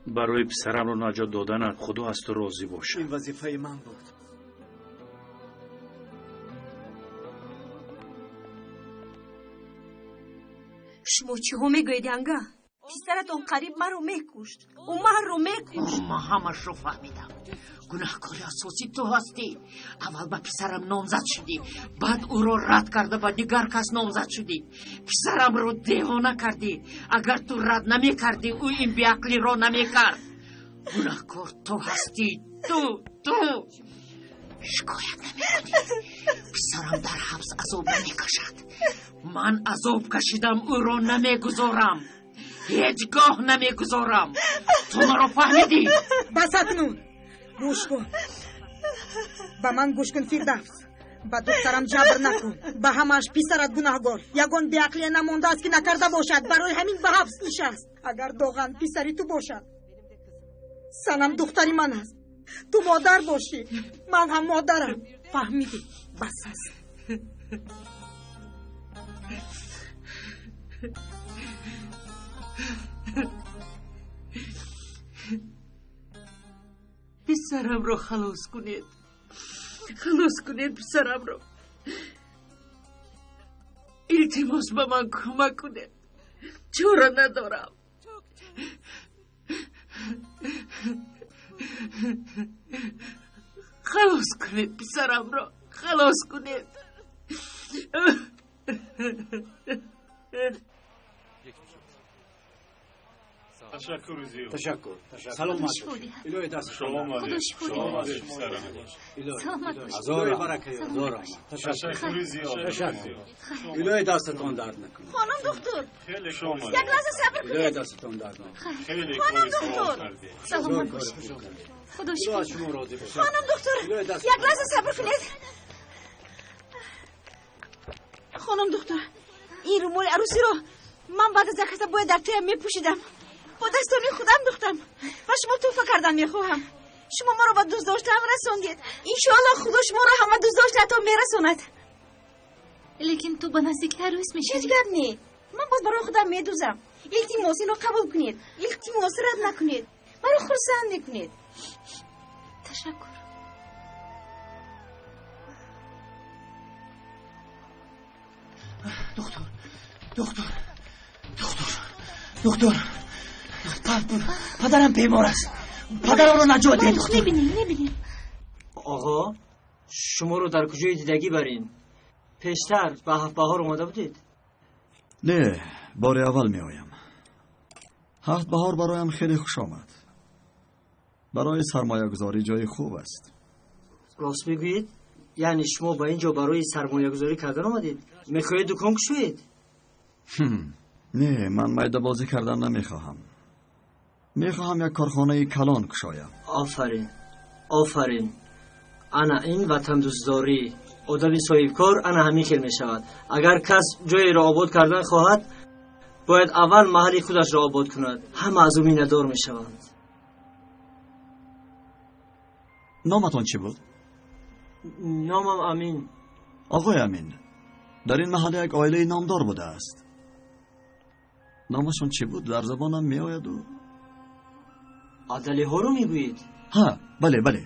Барои писарамро наҷот доданат Худо аз ту розӣ бошад. Ин вазифаи ман буд. Шумо чиҳо мегӯед, янга? Писаратон қариб маро мекушт, Умарро мекушт. Ман ҳамашро фаҳмидам. Гунаҳкори асосӣ ту ҳастӣ. Аввал ба писарам номзад шудӣ, баъд ӯро рад карда ба дигар кас номзад шудӣ. Писарамро девона кардӣ. Агар ту рад намекардӣ, ӯ ин беақлиро намекард. Гунаҳкор ту ҳастӣ, ту, ту. Шикоят намекунӣ. Писарам дар ҳабс азоб намекашад. Ман азоб кашидам, ӯро намегузорам. Ҳеҷ гоҳ намегузорам. Ту маро фаҳмидӣ? Бас акнун. Гӯш кун. Ба ман гӯш кун, Фирдавс. Ба духтарам ҷабр накун. Ба ҳамааш писарат гунаҳгор. Ягон беақлие намондааст, ки накарда бошад. Барои ҳамин ба ҳабс нишаст. Агар Доған писари ту бошад, Санам духтари ман аст. Ту модар бошӣ, ман ҳам модарам. Фаҳмидӣ? Бас аст. Писарамро халос кунед, халос кунед писарамро. Илтимос, ба ман кӯмак кунед, чора надорам. Халос кунед писарамро, халос кунед. Ташаккур зиёд. Ташаккур. Саломат бошед. Илоҳи даст Саломат бошед. Саломат бошед. Ҳазор барака, ҳазор раҳмат. Ташаккур зиёд. Ташаккур. Илоҳи дастатон дард накунад. Хонум доктор. Хеле шумо. Як лаҳза сабр кунед. Илоҳи дастатон дард накунад. Хеле Хонум доктор. Саломат бошед. Худо Худо аз шифо. шумо розӣ бошад. Хонум доктор, Илоҳи даст як лаҳза сабр кунед. Хонум доктор, ин румоли арӯсиро ман баъд аз як ҳафта бояд дар тӯям мепӯшидам. Бо дастони худам духтам ва шумо тӯҳфа кардан мехоҳам. Шумо маро ба дӯстдоштаам расондед. Иншоалло Худо шуморо ҳама дӯстдоштаатон мерасонад. Лекин ту ба наздики арӯс Ҳеҷ мешавӣ. гап не, ман боз барои худам медӯзам. Илтимос, инро қабул кунед. Илтимос, рад накунед. Маро хурсанд мекунед. Ташаккур. Доктор, доктор, доктор, доктор. Падарам бемор аст. Падарамро наҷот диҳед, доктор. Мебинем, мебинем. Оғо, шуморо дар куҷои дидагӣ барин? Пештар ба Ҳафтбаҳор омада будед? Не, бори аввал меоям. Ҳафтбаҳор бароям хеле хуш омад. Барои сармоягузорӣ ҷои хуб аст. Рост мегӯед? Яъне шумо ба ин ҷо барои сармоягузорӣ кардан омадед? Мехоҳед дукон кушоед? Не, ман майдабозӣ кардан намехоҳам. Мехоҳам як корхонаи калон кушоям. Офарин, офарин. Ана ин ватандӯстдорӣ. Одами соҳибкор ана ҳамин хел мешавад. Агар кас ҷоеро обод кардан хоҳад, бояд аввал маҳалли худашро обод кунад. Ҳама аз ӯ миннатдор мешаванд. Номатон чӣ буд? Номам Амин. Оғои Амин, дар ин маҳалла як оилаи номдор будааст. Номашон чӣ буд? Дар забонам меояду. Адалиҳоро мегӯед? Ҳа, бале, бале.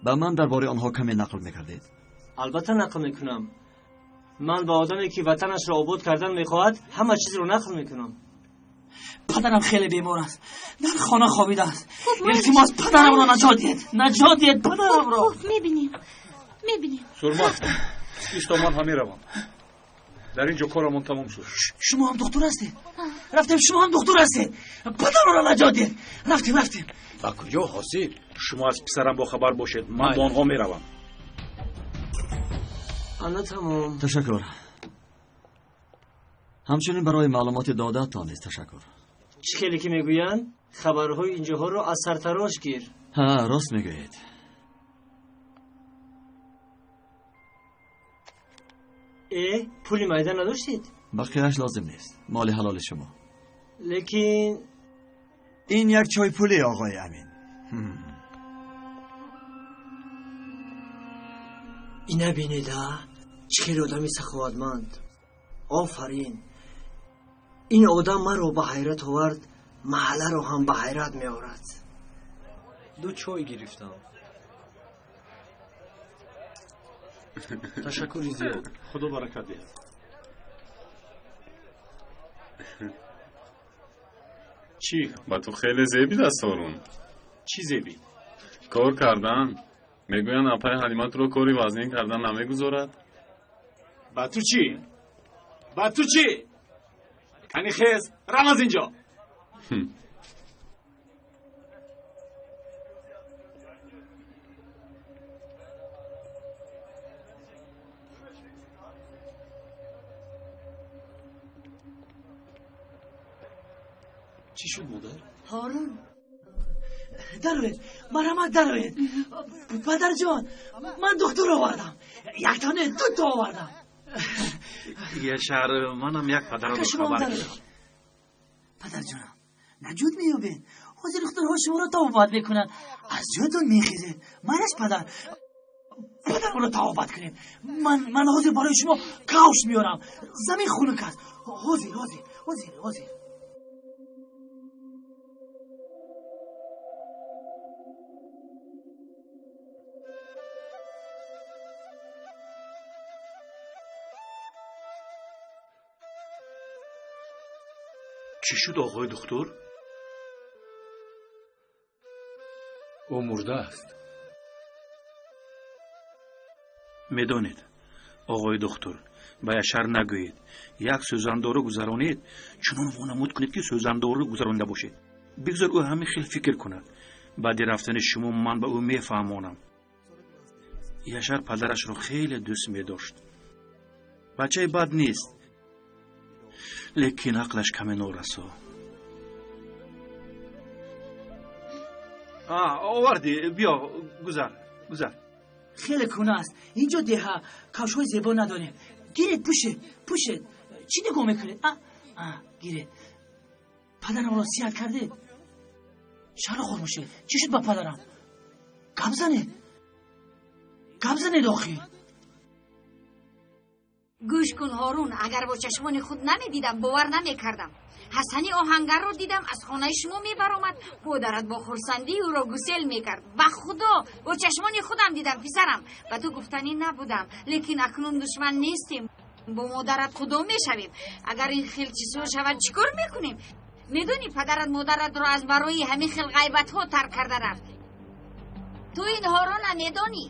Ба ман дар бораи онҳо каме нақл мекардед. Албатта нақл мекунам. Ман ба одаме ки ватанашро обод кардан мехоҳад, ҳама чизро нақл мекунам. Падарам хеле бемор аст, дар хона хобидааст. Илтимос, падарамро наҷот диҳед, наҷот диҳед падарамро. Хуб, мебинем, мебинем. Сурмат, исто, ман ҳам меравам. Дар ин ҷо корамон тамом шуд. Шумо ҳам духтур ҳастед? Рафтем, шумо ҳам духтур ҳастед. Падарамро наҷот диҳед. Рафтем, рафтем. Ба куҷо, Ҳосил? Шумо аз писарам бохабар бошед, ман бо онҳо меравам. Ана тамом. Ташаккур. Ҳамчунин барои маълумоти додаатон низ ташаккур. Чӣ хеле ки мегӯянд, хабарҳои инҷоҳоро аз сартарош гир. Ҳа, рост мегӯед. Э, пули майда надоштед? Бақияш лозим нест, моли ҳалоли шумо. Лекин ин як чойпулӣ, оғои Амин. Ина бинеда, чӣ хеле одами саховатманд. Офарин. Ин одам маро ба ҳайрат овард, маҳалларо ҳам ба ҳайрат меорад. Ду чой гирифтам. Ташаккури зиёд, худо баракат диҳад. Чӣ? Ба ту хеле зебидаст, Ҳорун. Чӣ зебид? Кор кардан. Мегӯянд, апаи Ҳалима туро кори вазнин кардан намегузорад. Ба ту чӣ? Ба ту чӣ? Кани хез, рав аз инҷо. Чӣ шуд, модар? Ҳорун, дароед, марҳамат, дароед. Падарҷон, ман духтур овардам. Якта не, дуто овардам. Яшар, манам як падарро хабар кардам. Падарҷонам, наҷот меёбед. Ҳозир духтурҳо шуморо табобат мекунанд. Аз ҷоятон мехезед. Манаш, падар, падарамро табобат кунед. Ман ҳозир барои шумо кавш меорам. Замин хунук аст. Ҳозир, ҳозир, ҳозир, ҳозир. Чӣ шуд, оғои духтур? Ӯ мурдааст. Медонед, оғои духтур, ба Яшар нагӯед. Як сӯзандору гузаронед, чунон вонамуд кунед, ки сӯзандору гузаронида бошед. Бигзор ӯ ҳамин хел фикр кунад. Баъди рафтани шумо ман ба ӯ мефаҳмонам. Яшар падарашро хеле дӯст медошт. Бачаи бад нест, лекин ақлаш каме норасо. Овардӣ, биё, гузар, гузар. Хеле кӯна аст инҷо деҳа, кавшҳои зебо надорем. Гиред, пӯшед, пӯшед. Чӣ нигоҳ мекунед? Гиред. Падарамро сиҳат кардед? Чаро хомӯшед? Чӣ шуд ба падарам? Гап занед, гап занед охир. Гӯш кун, Ҳорун, агар бо чашмони худ намедидам, бовар намекардам. Ҳасани оҳангарро дидам, аз хонаи шумо мебаромад. Модарат бо хурсандӣ ӯро гусел мекард. Ба худо, бо чашмони худам дидам, писарам. Ба ту гуфтанӣ набудам, лекин акнун душман нестем, бо модарат худо мешавем. Агар ин хел чизҳо шавад, чӣ кор мекунем? Медонӣ, падарат модаратро аз барои ҳамин хел ғайбатҳо тарк карда рафт. Ту инҳоро намедонӣ.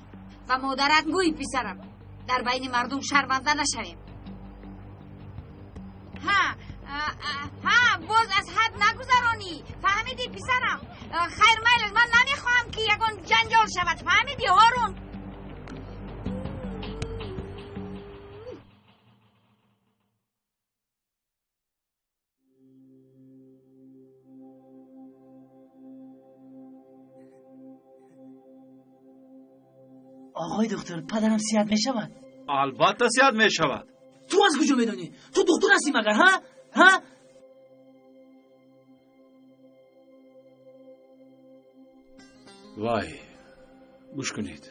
Ба модарат гӯй, писарам, дар байни мардум шарманда нашавем. Ҳа, ҳа, боз аз ҳад нагузаронӣ. Фаҳмидӣ, писарам? Хайр, майлаш, ман намехоҳам, ки ягон ҷанҷол шавад. Фаҳмидӣ, Ҳорун? Оғои духтур, падарам сиҳат мешавад? Албатта сиҳат мешавад. Ту аз куҷо медонӣ? Ту духтур ҳастӣ магар, ҳа? Ҳа? Вай, Гӯш кунед.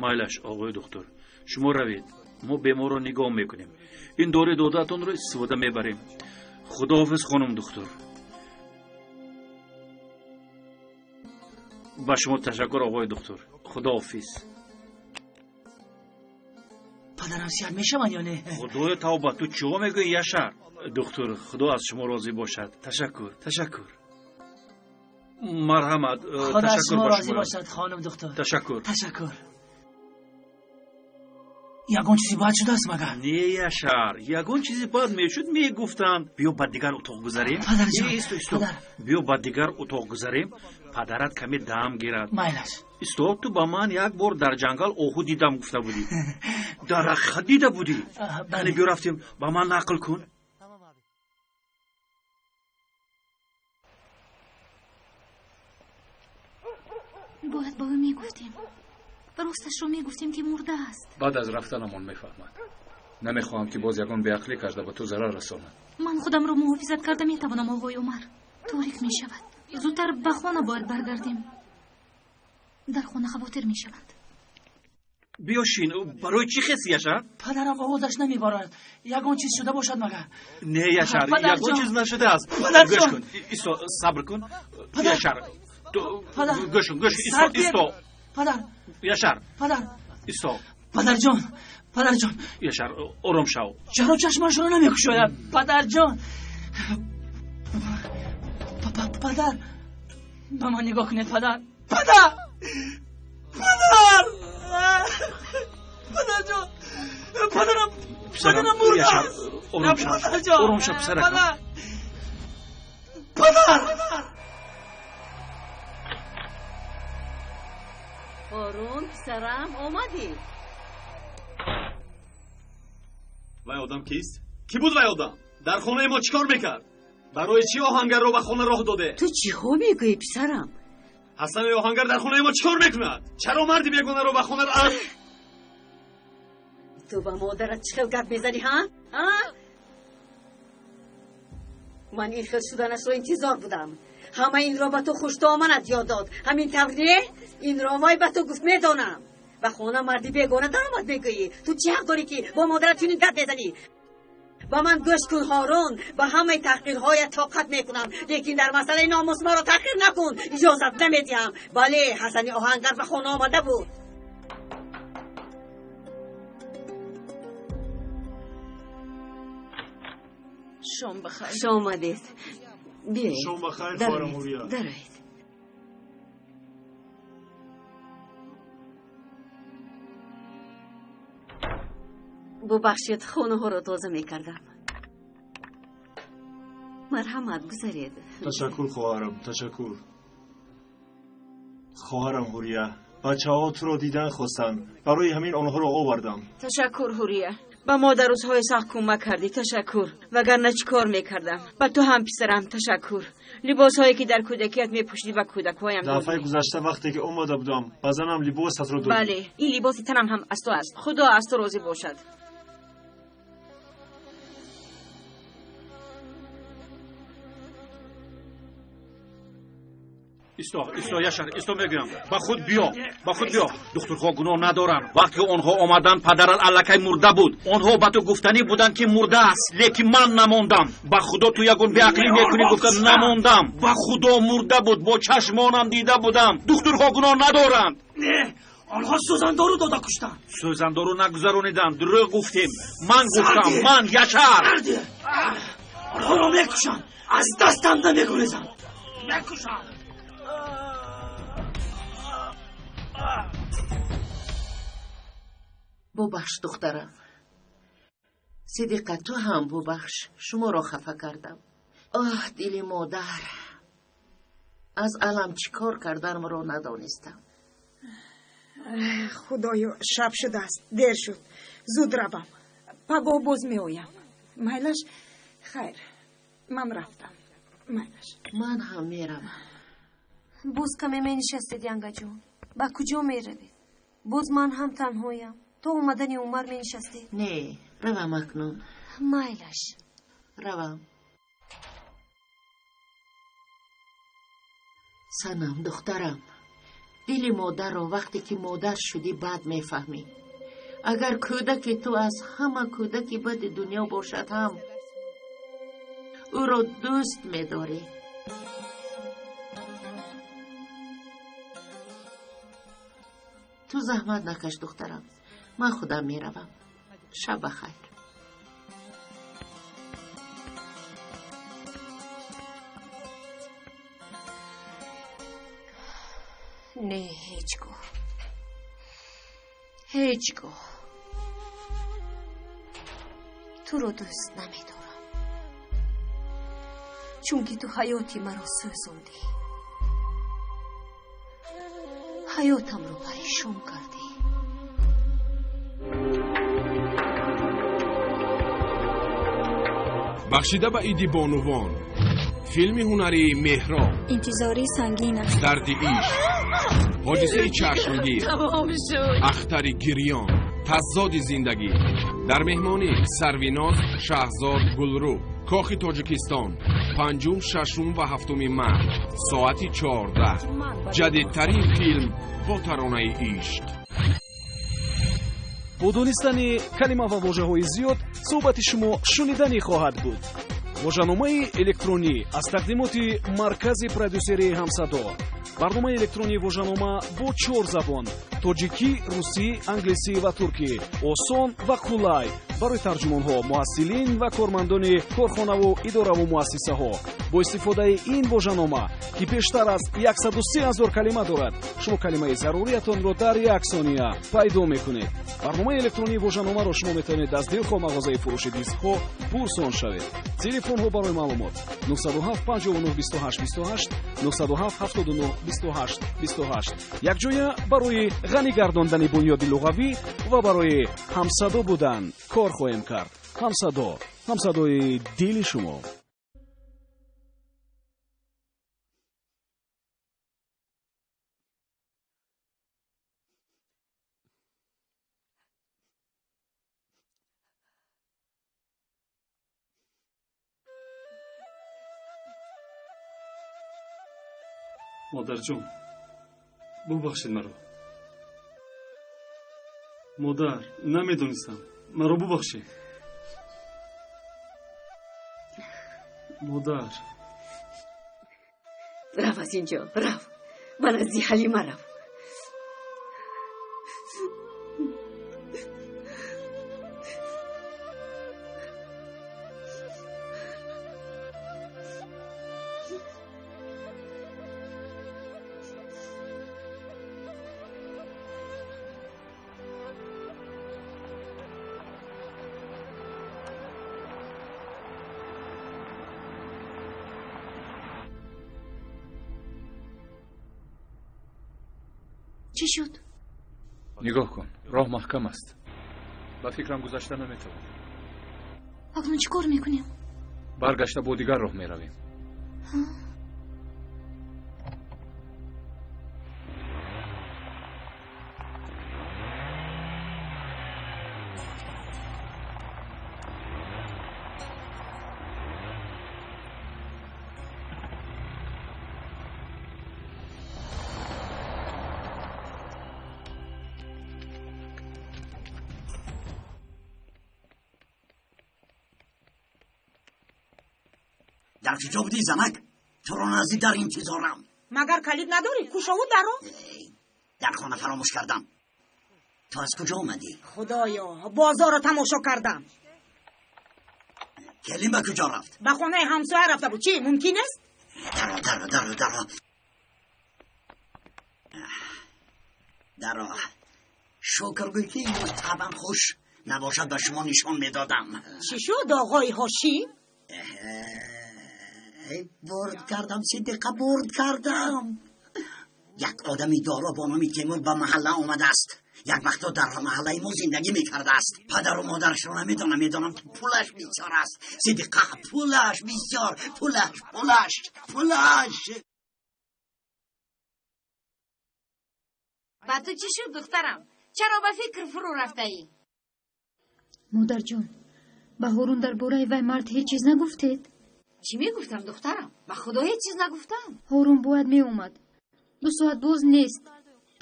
Майлаш, оғои духтур, шумо равед, мо беморро нигоҳ мекунем. Ин дори додаатонро истифода мебарем. Худоҳофиз, хонум духтур. Ба шумо ташаккур, оғои духтур. Худоҳофиз. Падарам сиҳат мешаванд ё не? Худоё тавба, ту чиҳо мегӯӣ, Яшар? Духтур, худо аз шумо розӣ бошад. Ташаккур, ташаккур. Марҳамат. Худо аз шумо розӣ бошад, хонум духтур. Ташаккур. Ташаккур. Ягон чизи бад шудааст магар? Не, Яшар, ягон чизи бад мешуд, мегуфтанд. Биё ба дигар утоқ гузарем. Падарҷон, Исто, исто. Биё ба дигар утоқ гузарем, падарат каме дам гирад. Майлаш. Исто, ту ба ман як бор дар ҷангал оҳу дидам гуфта будӣ. Дар ҳақиқат дида будӣ? Яъне биё рафтем, ба ман нақл кун. Бояд ба ӯ мегуфтем. Росташро мегуфтем, ки мурда аст. Баъд аз рафтанамон мефаҳмад. Намехоҳам, ки боз ягон беақлӣ карда ба ту зарар расонад. Ман худамро муҳофизат карда метавонам, оғои Умар. Торик мешавад. Зудтар ба хона бояд баргардем. Дар хона хавотир мешаванд. Биё шин, барои чӣ хеси, Яшар? Падарам овозаш намебарад. Ягон чиз шуда бошад магар? Не, Яшар, ягон чиз нашудааст. Гӯш кун, исто, сабр кун. Яшар, гӯш кун, гӯш, исто, исто. Падар. Яшар. Падар. Исто. Падарҷон, падарҷон. Яшар, ором шав. Чаро чашмашро намекушояд? Падарҷон. Падар. Ба ман нигоҳ кунед, падар. Падар! Падар! Падарҷон! Падарам, падарам мурда аст. Ором шав. Ором шав, писаракам. Падар! Ҳорун, писарам, омадӣ? Вай одам кист? Кӣ буд вай одам? Дар хонаи мо чӣ кор мекард? Барои чӣ оҳангарро ба хона роҳ доде? Ту чиҳо мегӯӣ, писарам? Ҳасани оҳангар дар хонаи мо чӣ кор мекунад? Чаро марди бегонаро ба хона... Ту ба модарат чӣ хел гап мезанӣ, ҳа? Ман ин хел шуданашро интизор будам. Ҳама инро ба ту хуштоманат ёд дод. Ҳамин тавр не? Инро вай ба ту гуфт, медонам. Ба хона марди бегона даромад мегӯӣ. Ту чӣ ҳақ дорӣ, ки бо модарат чунин гап мезанӣ? Ба ман гӯш кун, Ҳорун, ба ҳамаи таҳқирҳоят тоқат мекунам, лекин дар масъалаи номус маро таҳқир накун. Иҷозат намедиҳам. Бале, Ҳасани оҳангар ба хона омада буд. Шом бахайр. Хуш омадед. Биёед. Шом бахайр, хоҳарам Ҳурия. Дароед. Бубахшед, хонаҳоро тоза мекардам. Марҳамат, гузаред. Ташаккур, хоҳарам, ташаккур. Хоҳарам Ҳурия, бачаҳо туро дидан хостанд, барои ҳамин онҳоро овардам. Ташаккур, Ҳурия. Ба мо дар рӯзҳои сахт кӯмак кардӣ, ташаккур. Вагарна чӣ кор мекардам? Ба ту ҳам, писарам, ташаккур. Либосҳое ки дар кӯдакият мепӯшидӣ, ба кӯдакҳоям додӣ. Дафъаи гузашта вақте ки омада будам, ба занам либосатро додӣ. Бале, ин либоси танам ҳам аз ту аст. Худо аз ту розӣ бошад. Исто, исто, Яшар, исто мегӯям. Ба худ биё, ба худ биё. Духтурҳо гуноҳ надоранд. Вақте онҳо омаданд, падарат аллакай мурда буд. Онҳо ба ту гуфтанӣ буданд, ки мурда аст, лекин ман намондам. Ба худо, ту ягон беақлӣ мекунӣ, гуфта намондам. Ба худо, мурда буд, бо чашмонам дида будам. Духтурҳо гуноҳ надоранд. Не, онҳо сӯзандору дода куштанд. Сӯзандору нагузарониданд, дурӯғ гуфтем. Ман гуфтам, ман, Яшар. Онҳоро мекушанд, аз дастам намегурезанд. Мекушанд. Бубахш, духтарам. Сидиқа, ту ҳам бубахш, шуморо хафа кардам. Оҳ, дили модар, аз алам чӣ кор карданамро надонистам. Худоё, шаб шудааст, дер шуд, зуд равам. Пагоҳ боз меоям. Майлаш, хайр, ман рафтам. Майлаш. Ман ҳам меравам. Боз каме менишастед, янгаҷон. Ба куҷо меравед? Боз ман ҳам танҳоям. То омадани Умар менишастед? Не, равам акнун. Майлаш. Равам. Санам, духтарам, Дили модарро вақте ки модар шудӣ бад мефаҳмӣ. Агар кӯдаки ту аз ҳама кӯдаки бади дунё бошад ҳам, ӯро дӯст медорӣ. Ту заҳмат накаш, духтарам, ман худам меравам. Шаб ба хайр. Не, ҳеҷ гоҳ, ҳеҷ гоҳ туро дӯст намедорам, чунки ту ҳаёти маро сӯзондӣ, ҳаётамро парешон кардӣ. Бахшида ба иди бонувон, филми ҳунарии Меҳроб. Интизорӣ сангин аст. Дарди ишқ, ҳодисаи чашмгир, Тамом шуд. Ахтари гирён, таззоди зиндагӣ. Дар меҳмонӣ Сарвиноз, Шаҳзод, Гулрӯ. Кохи Тоҷикистон, 5, 6 ва 7 март, соати 14. Ҷадидтарин филм бо таронаи ишқ. Бо донистани калима ва вожаҳои зиёд суҳбати шумо шуниданӣ хоҳад буд. Вожаномаи электронӣ аз тақдимоти маркази продюсерии Ҳамсадо. Барномаи электронии вожанома бо чор забон: тоҷикӣ, русӣ, англисӣ ва туркӣ. Осон ва қулай барои тарҷумонҳо, муҳассилин ва кормандони корхонаву идораву муассисаҳо. Бо истифодаи ин вожанома, ки бештар аз 103 ҳазор калима дорад, шумо калимаи заруриятонро дар як сония пайдо мекунед. Барномаи электронии вожаномаро шумо метавонед аз дилхоҳ мағозаи фурӯши дискҳо пурсон шавед. Телефонҳо барои маълумот: 907 59 28 28, 907 79 28 28. Якҷоя барои ғанӣ гардондани бунёди луғавӣ ва барои ҳамсадо будан кор хоҳем кард. Ҳамсадо, ҳамсадои дили шумо. Модарҷон, бубахшед маро. Модар, намедонистам, маро бубахшед. Модар. Рав аз инҷо, рав, ба назди Ҳалима рав. Чӣ шуд? Нигоҳ кун, роҳ маҳкам аст. Ба фикрам, гузашта наметавонем. Акнун чӣ кор мекунем? Баргашта бо дигар роҳ меравем. Дар куҷо будӣ, занак? Туро назди дар интизорам. Магар калид надорӣ? Кушову даро. Дар хона фаромӯш кардам. Ту аз куҷо омадӣ? Худоё, бозорро тамошо кардам. Келин ба куҷо рафт? Ба хонаи ҳамсоя рафта буд. Чӣ, мумкин аст? Даро, даро, даро, даро, даро. Шукр гӯй, ки имрӯз табам хуш набошад, ба шумо нишон медодам. Чӣ шуд, оғои Ҳошим? Бурд кардам, Сидиқа, бурд кардам. Як одами доро бо номи Темур ба маҳалла омадааст. Як вақто дар маҳаллаи мо зиндагӣ мекардааст. Падару модарашро намедонам, медонам, ки пулаш бисёр аст. Сидиқа, пулаш бисёр, пулаш, пулаш, пулаш. Ба ту чӣ шуд, духтарам? Чаро ба фикр фурӯ рафтаӣ? Модарҷон, ба Ҳорун дар бораи вай мард ҳеҷ чиз нагуфтед? Чӣ мегуфтам, духтарам? Ба худо, ҳеҷ чиз нагуфтам. Ҳорун бояд меомад. 2 соат боз нест.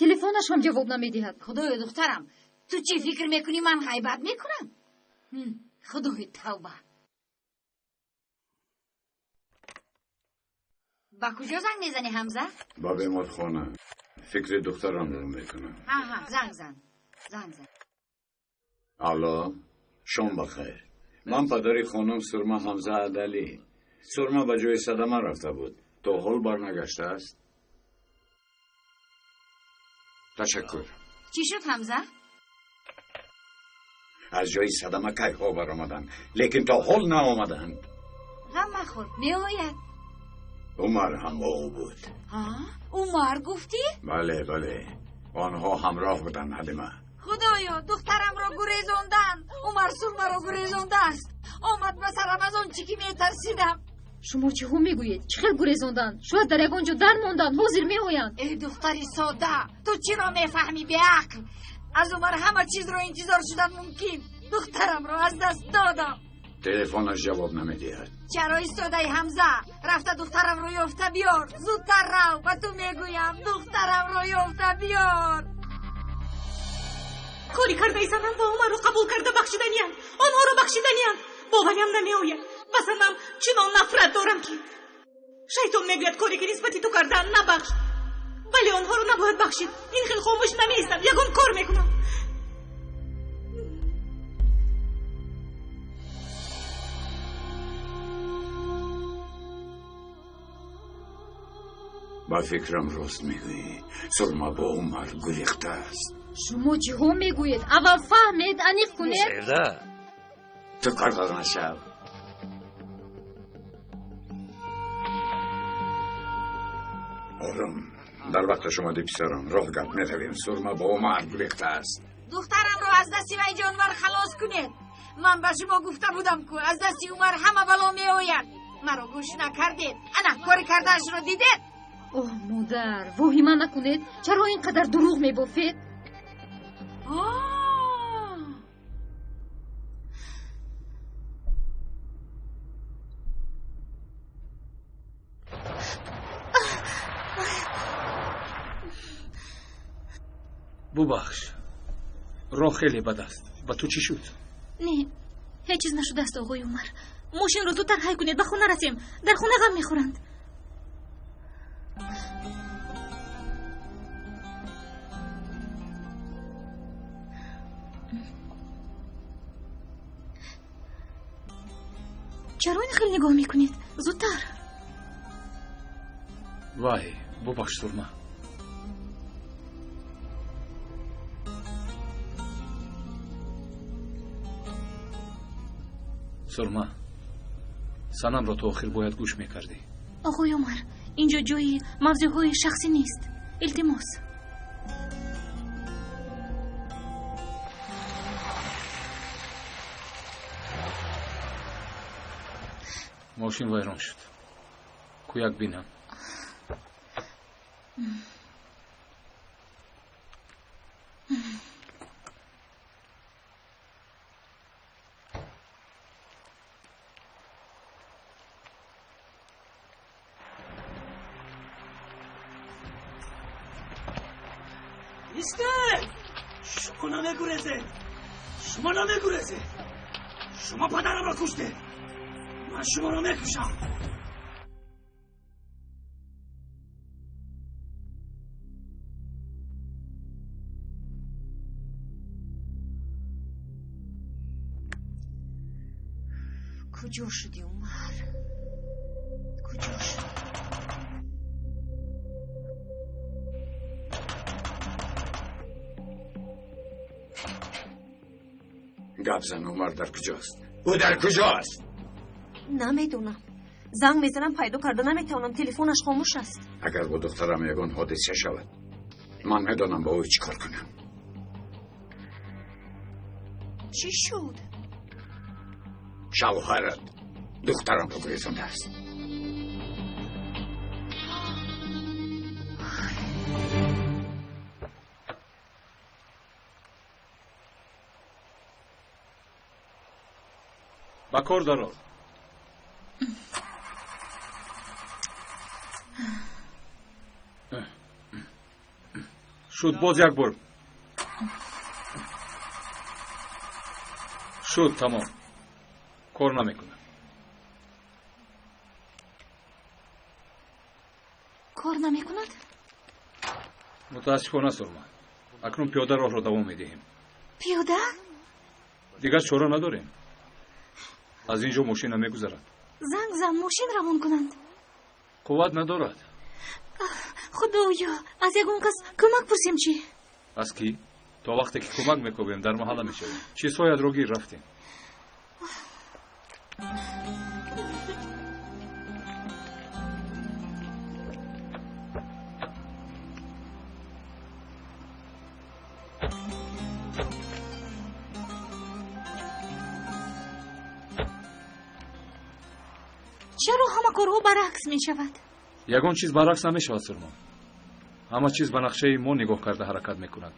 Телефонаш ҳам ҷавоб намедиҳад. Худоё, духтарам, ту чӣ фикр мекунӣ, ман ғайбат мекунам? Худои, тавба! Ба куҷо занг мезанӣ, Ҳамза? Ба беморхона. Фикри духтарамро мекунам. Ҳа, занг зан, занг зан. Алло, шом бахайр. Ман падари хонум Сурма Ҳамза Адалӣ. Сурма ба ҷои садама рафта буд, то ҳол барнагаштааст. Ташаккур. Чӣ шуд, Ҳамза? Аз ҷои садама кайҳо баромаданд, лекин то ҳол наомаданд. Ғам махӯр, меояд. Умар ҳам бо ӯ буд. Умар гуфтӣ? Бале, бале, онҳо ҳамроҳ буданд, Ҳалима. Худоё, духтарамро гурезонданд. Умар Сурмаро гурезондааст. Омад ба сарам аз он чӣ ки метарсидам. Шумо чиҳо мегӯед? Чӣ хел гурезонданд? Шояд дар ягон ҷо дар монданд, ҳозир меоянд. Эй духтари сода, ту чиро мефаҳмӣ, беақл? Аз Умар ҳама чизро интизор шудан мумкин. Духтарамро аз даст додам. Телефонаш ҷавоб намедиҳад. Чаро истодаи, Ҳамза? Рафта духтарамро ёфта биёр. Зудтар рав, ба ту мегӯям, духтарамро ёфта биёр. Кори кардаи занам ва Умарро қабул карда бахшиданиям, онҳоро бахшиданиям. Бовариам намеояд. Ба занам чунон нафрат дорам, ки шайтон мегӯяд, коре ки нисбати ту кардаам, набахш. Вале онҳоро набояд бахшид. Ин хел хомӯш намеистам, ягон кор мекунам. Ба фикрам, рост мегӯӣ. Сурма бо Умар гурехтааст. Шумо чиҳо мегӯед? Аввал фаҳмед, аниқ кунед. Севда, ту кордор нашав. Ором, дар вақташ омадӣ, писарам. Роҳ гап, меравем. Сурма бо Умар гурехтааст. Духтарамро аз дасти вай ҷонвар халос кунед. Ман ба шумо гуфта будам, ку аз дасти Умар ҳама бало меояд. Маро гӯш накардед. Ана кори кардаашро дидед. Оҳ, модар, воҳима накунед. Чаро ин қадар дурӯғ мебофед? Бубахш, роҳ хеле бад аст. Ба ту чӣ шуд? Не, ҳеҷ чиз нашудааст, оғои Умар. Мошинро зудтар ҳай кунед, ба хона расем. Дар хона ғам мехӯранд. Чаро ин хел нигоҳ мекунед? Зудтар. Вай, бубахш, Сурма. Сурма, санамро то охир бояд гӯш мекардӣ. Оғои Умар, инҷо ҷои мавзӯъҳои шахсӣ нест, илтимос. Мошин вайрон шуд. Кӯяк бинам. Истед! Шумо намегурезед! Шумо намегурезед! Шумо падарамро куштед! Ман шуморо мекушам! Куҷо шудӣ, Умар? Куҷо шудӣ? Гап зан, Умар дар куҷост? Ӯ дар куҷост? Намедонам. Занг мезанам, пайдо карда наметавонам. Телефонаш хомӯш аст. Агар бо духтарам ягон ҳодиса шавад, ман медонам ба ӯ чӣ кор кунам. Чӣ шуд? Шавҳарат духтарамро гурезондааст. Ба кор дарор. Шуд, боз як бор. Шуд, тамом. Кор намекунад. Кор намекунад? Мутаассифона, Сурма. Акнун пиёда роҳро давом медиҳем. Пиёда? Дигар чора надорем. Аз ин ҷо мошин намегузарад. Занг зан, мошин равон кунанд. Қувват надорад. Худоё, аз ягон кас кӯмак пурсем чӣ? Аз кӣ? То вақте ки кӯмак мекобем, дар маҳалла мешавем. Чизҳоятро гир, рафтем. Чаро ҳама корҳо баръакс мешавад? Ягон чиз баръакс намешавад, Сурмон. Ҳама чиз ба нақшаи мо нигоҳ карда ҳаракат мекунад.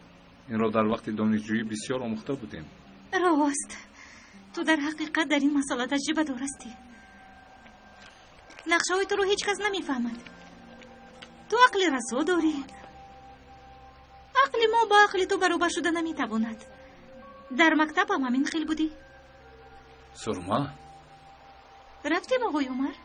Инро дар вақти донишҷӯӣ бисёр омӯхта будем. Рост. Ту дар ҳақиқат дар ин масъала таҷрибадор ҳастӣ. Нақшаҳои туро ҳеҷ кас намефаҳмад. Ту ақли расо дорӣ. Ақли мо ба ақли ту баробар шуда наметавонад. Дар мактаб ҳам ҳамин хел будӣ. Сурма? Рафтем, оғои Умар?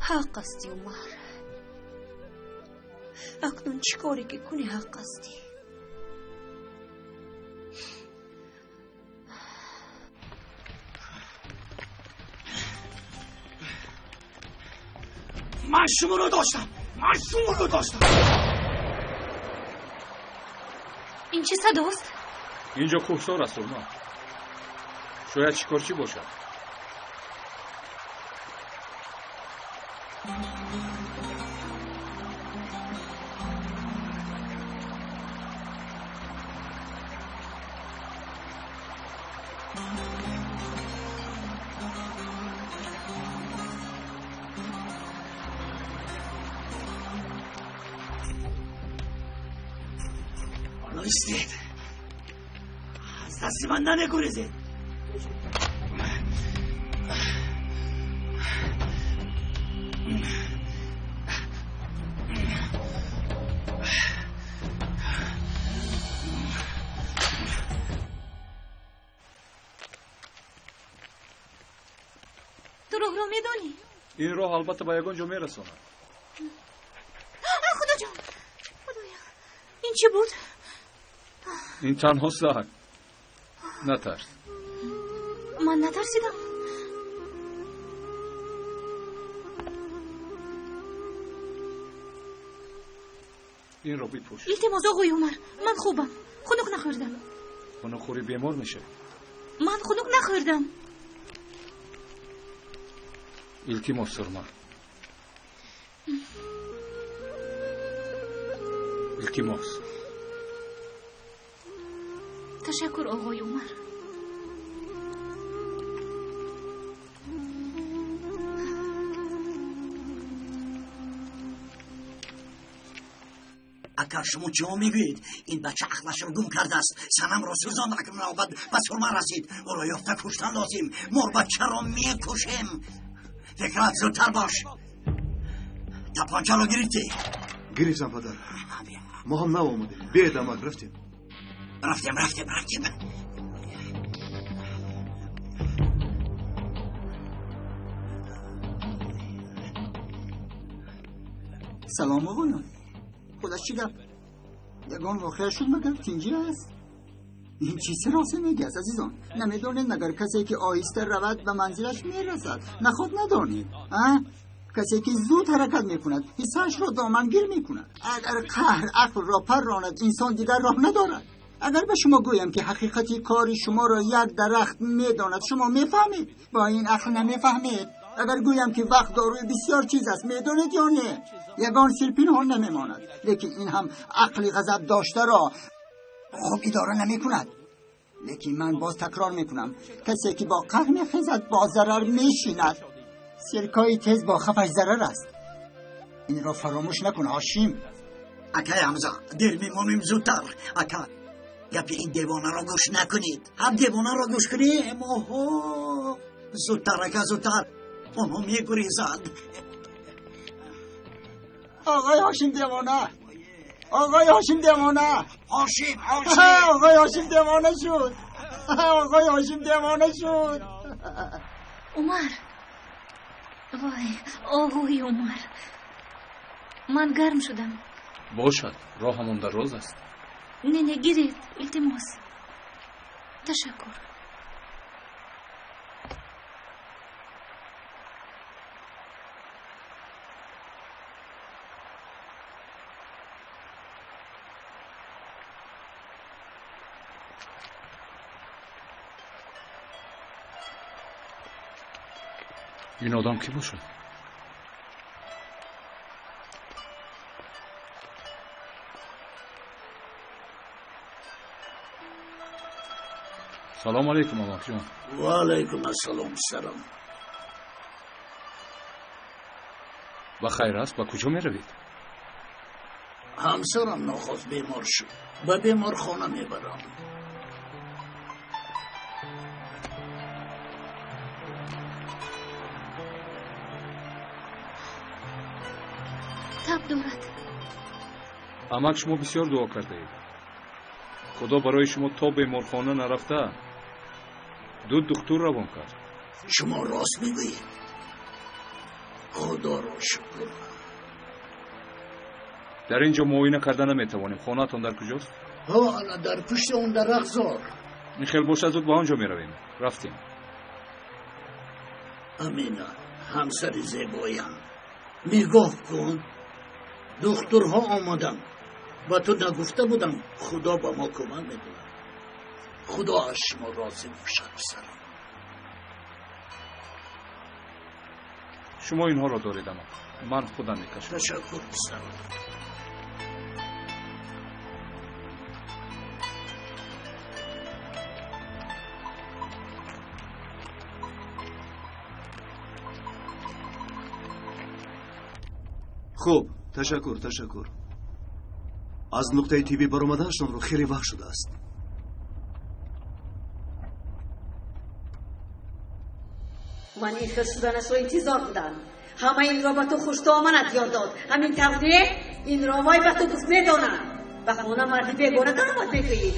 Ҳақ ҳастӣ, Умар. Акнун чӣ коре ки кунӣ, ҳақ ҳастӣ. Ман шуморо доштам, ман шуморо доштам. Ин чӣ садост? Инҷо кӯҳсор аст, Сурма. Шояд шикорчӣ бошад. Ҳоло истед, аз дасти ман намегурезед. Ту роҳро медонӣ? Ин роҳ албатта ба ягон ҷо мерасонад. Худоҷон, худоё, ин чӣ буд? Ин танҳо саг. Натарс. Ман натарсидам. Инро бипӯш. Илтимос, оғои Умар, ман хубам. Хунук нахӯрдам. Хунукхӯрӣ бемор мешавӣ. Ман хунук нахӯрдам. Илтимос, Сурма. Илтимос. Ташаккур, оғои Умар. Агар шумо чиҳо мегӯед, ин бача ақлашро гум кардааст. Санамро сӯзонд, акнун навбат ба Сурма расид. Ӯро ёфта куштан лозим. Морбачаро мекушем. Фикрат, зудтар бош. Тапончаро гирифтӣ? Гирифтам, падар. Мо ҳам нав омадем. Биед, амак, рафтем. Рафтем, рафтем, рафтем. Салом, оғоён. Худаш чӣ гап? Ягон воқеа шуд магар? Тинҷӣ аст? Ин чӣ сиросемегӣ аст, азизон? Намедонед магар касе ки оҳиста равад ба манзилаш мерасад? Наход надонед, а? Касе ки зуд ҳаракат мекунад, ҳиссаашро домангир мекунад. Агар қаҳр ақлро парронад, инсон дигар роҳ надорад. Агар ба шумо гӯям ки ҳақиқати кори шуморо як дарахт медонад, шумо мефаҳмед? Бо ин ақл намефаҳмед. Агар гӯям ки вақт доруи бисёр чиз аст, медонед ё не, ягон сир пинҳон намемонад. Лекин ин ҳам ақли ғазаб доштаро хуб идора намекунад. Лекин ман боз такрор мекунам, касе ки бо қаҳр мехезад, бо зарар мешинад. Сиркои тез бо хафаш зарар аст. Инро фаромӯш накун, Ҳошим. Акай Ҳамза, дер мемонем, зудтар. Ака, гапи ин девонаро гӯш накунед. Ҳам девонаро гӯш кунем. Оҳо, зудтар, ака, зудтар, онҳо мегурезанд. Оғои Ҳошим девона, оғои Ҳошим девона. Ҳошим, Ҳошим. Оғои Ҳошим девона шуд, оғои Ҳошим девона шуд. Умар, вой, оғои Умар, ман гарм шудам. Бошад, роҳамон дароз аст. Не, не, гиред, илтимос. Ташаккур. Ин одам кӣ бошад? Салом алейкум, амакҷон. Ва алайкум ассалом, писарам. Ба хайр аст, ба куҷо меравед? Ҳамсарам нохост бемор шуд, ба беморхона мебарам. Таб дорад. Амак, шумо бисёр дуо кардаед. Худо барои шумо то беморхона нарафта ду духтур равон кард. Шумо рост мегӯед, худоро шукр. Дар ин ҷо муоина карда наметавонем. Хонаатон дар куҷост? Ҳо, ана дар пушти он дарахтзор. Ин хел бошад, зуд ба он ҷо меравем. Рафтем. Амина, ҳамсари зебоям, нигоҳ кун, духтурҳо омаданд. Ба ту нагуфта будам, худо ба мо кӯмак мекунад. Худо аз шумо розӣ бошад, писарам. Шумо инҳоро доред, амак, ман худам мекашам. Ташаккур, писарам. Хуб, ташаккур, ташаккур. Аз нуқтаи тиббӣ баромаданашонро хеле вақт шудааст. Ман ин хел шуданашро интизор будам. Ҳама инро ба ту хуштоманат ёд дод. Ҳамин тавр не? Инро вай ба ту гуфт, медонам. Ба хона марди бегона даромад мегӯӣ.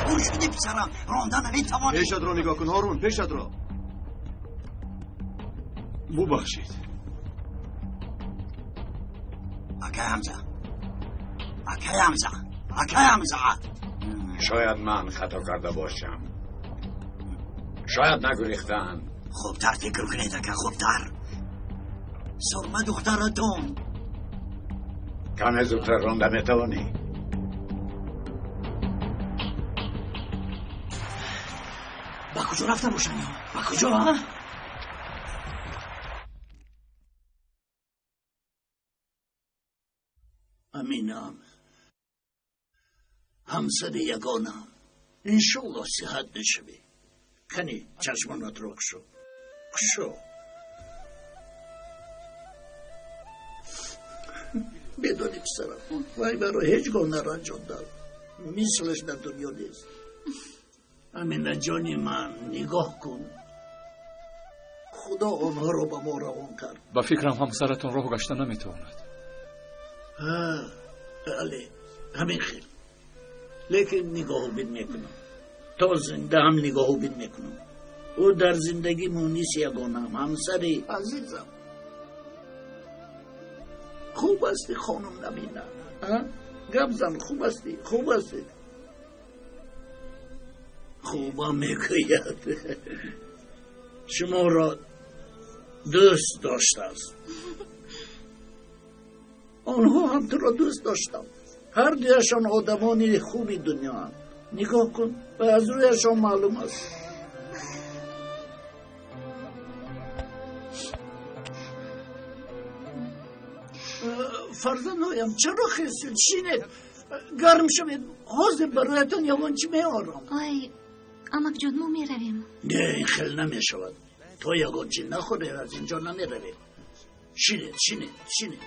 Дур шудӣ, писарам, ронда наметавонӣ. Пешатро нигоҳ кун, Ҳорун, пешатро. Бубахшед. Акай Ҳамза, акай Ҳамза, акай Ҳамза. Шояд ман хато карда бошам, шояд нагурехтаанд. Хубтар фикр кунед, ака, хубтар. Сурма духтаратон. Каме зудтар ронда метавонӣ? Ба куҷо рафта бошанд? Ба куҷо? Аминам, ҳамсари ягонам, иншоллоҳ сиҳат мешавӣ. Кани чашмонатро кушо, кушо. Медонӣ, писарам, вай маро ҳеҷ гоҳ наранҷондам, мислаш дар дунё нест. Аминаҷони ман, нигоҳ кун, худо онҳоро ба мо равон кард. Ба фикрам, ҳамсаратон роҳ гашта наметавонад. Бале, ҳамин хел, лекин нигоҳубин мекунам, то зиндаам нигоҳубин мекунам. Ӯ дар зиндагӣ муниси ягонаам, ҳамсари азизам. Хуб ҳастӣ, хонум Намина? Гап зан, хуб ҳастӣ? Хуб ҳастӣ? Хубам мегӯяд. Шуморо дӯст доштааст. Онҳо ҳам туро дӯст доштанд. Ҳар дуяшон одамони хуби дунёанд. Нигоҳ кун, аз рӯяшон маълум аст. Фарзандҳоям, чаро хестед? Шинед, гарм шавед. Ҳозир бароятон ягон чӣ меорам. Ой, амакҷон, мо меравем. Не, ин хел намешавад. То ягон чӣ нахӯред, аз инҷо намеравед. Шинед, шинед, шинед.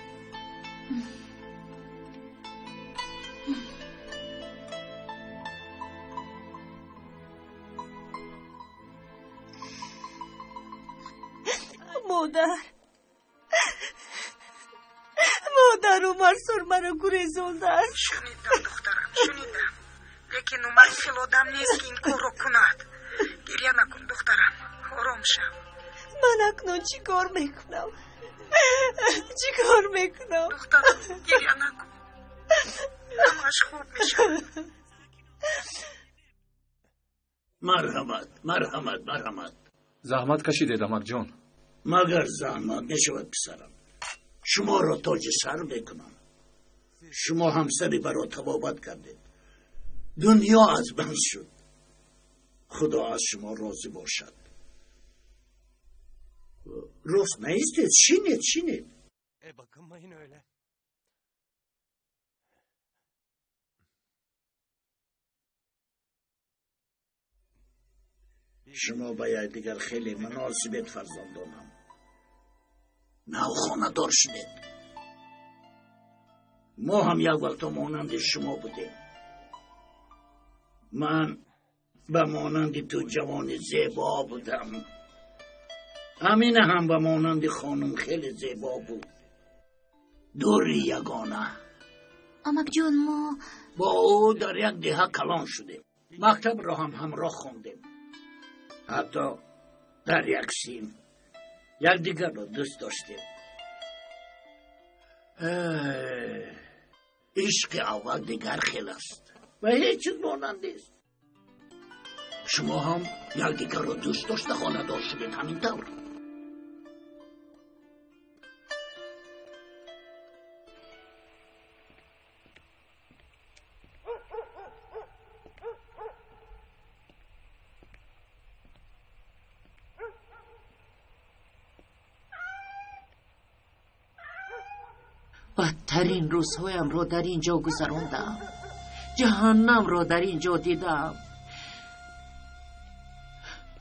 Модар, модар, Умар сурмаро гурезондааст. Шунидам, духтарам, шунидам. Лекин Умар хел одам нест, ки ин корро кунад. Гирья накун, духтарам, ором шав. Ман акнун чӣ кор мекунам? Чӣ кор мекунам? Духтарам, гирья накун, ҳамааш хуб мешавад. Марҳамат, марҳамат, марҳамат. Заҳмат кашидед, амакҷон. Магар заҳмат мешавад, писарам? Шуморо тоҷи сар мекунам. Шумо ҳамсари маро табобат кардед. Дунё аз ман шуд. Худо аз шумо розӣ бошад. Рост наистед, шинед, шинед. Bakınmayın öyle. Шумо ба якдигар хеле муносибед, фарзандонам. Нав хонадор шудед. Мо ҳам як вақто монанди шумо будем. Ман ба монанди ту ҷавони зебо будам. Амина ҳам ба монанди хонум хеле зебо буд. Дури ягона. Амакҷон, мо бо ӯ дар як деҳа калон шудем. Мактабро ҳам ҳамроҳ хондем. Ҳатто дар як синф якдигарро дӯст доштем. Ишқи аввал дигар хел аст ва ҳеҷ чиз монанд нест. Шумо ҳам якдигарро дӯст дошта хонадор шудед, ҳамин тавр. Бадтарин рӯзҳоямро дар ин ҷо гузарондам. Ҷаҳаннамро дар ин ҷо дидам.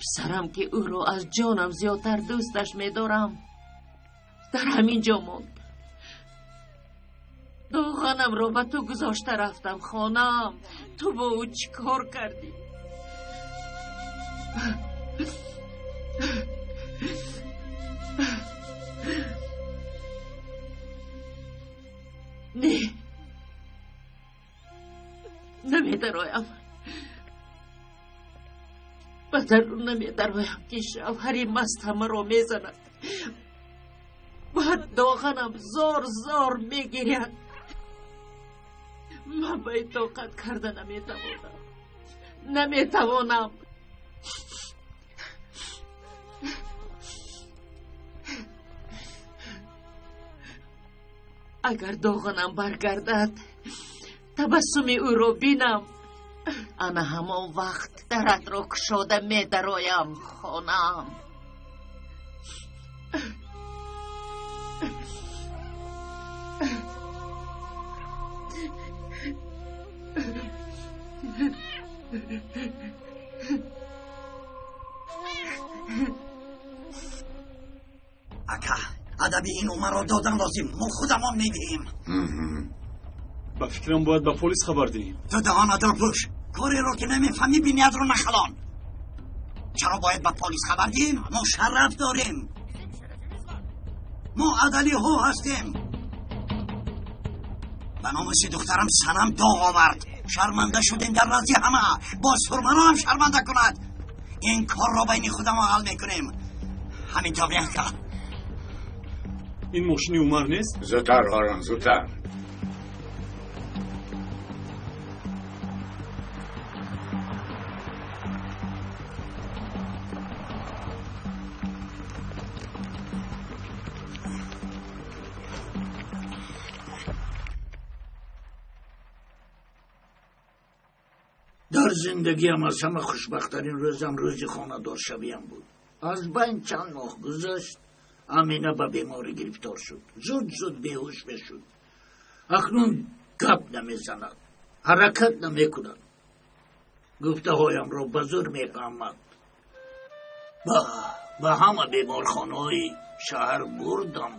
Писарам, ки ӯро аз ҷонам зиёдтар дӯсташ медорам, дар ҳамин ҷо монд. Доғанамро ба ту гузошта рафтам, хонам. Ту бо ӯ чӣ кор кардӣ? Не, намедароям. Ба дарун намедароям, ки шавҳари маст ҳамаро мезанад. Баъд доғанам зор зор мегиряд. Ман ба ин тоқат карда наметавонам. Наметавонам. Агар доғанам баргардад, табассуми ӯро бинам, ана ҳамон вақт даратро кушода медароям, хонам. Ака, адаби ин Умарро додан лозим. Мо худамон медиҳем. Ба фикрам, бояд ба полис хабар диҳем. Ту даҳонатро пӯш. Кореро ки намефаҳмӣ, биниятро нахалон. Чаро бояд ба полис хабар диҳем? Мо шараф дорем. Мо адалиҳо ҳастем. Ба номуси духтарам санам доғ овард. Шарманда шудем дар назди ҳама. Боз сурмароам шарманда кунад. Ин корро байни худамо ҳал мекунем. Ҳамин тавр, ака. Ин мошини Умар нест? Зудтар, Орон, зудтар. Дар Дар зиндагиам аз ҳама хушбахттарин рӯзам рӯзи хонадоршавиам буд. Аз байн чанд моҳ гузашт, Амина ба беморӣ гирифтор шуд. Зуд зуд беҳуш мешуд. Акнун гап намезанад, ҳаракат намекунад, гуфтаҳоямро ба зӯр мефаҳмад. Ба ҳама беморхонаҳои шаҳр бурдам,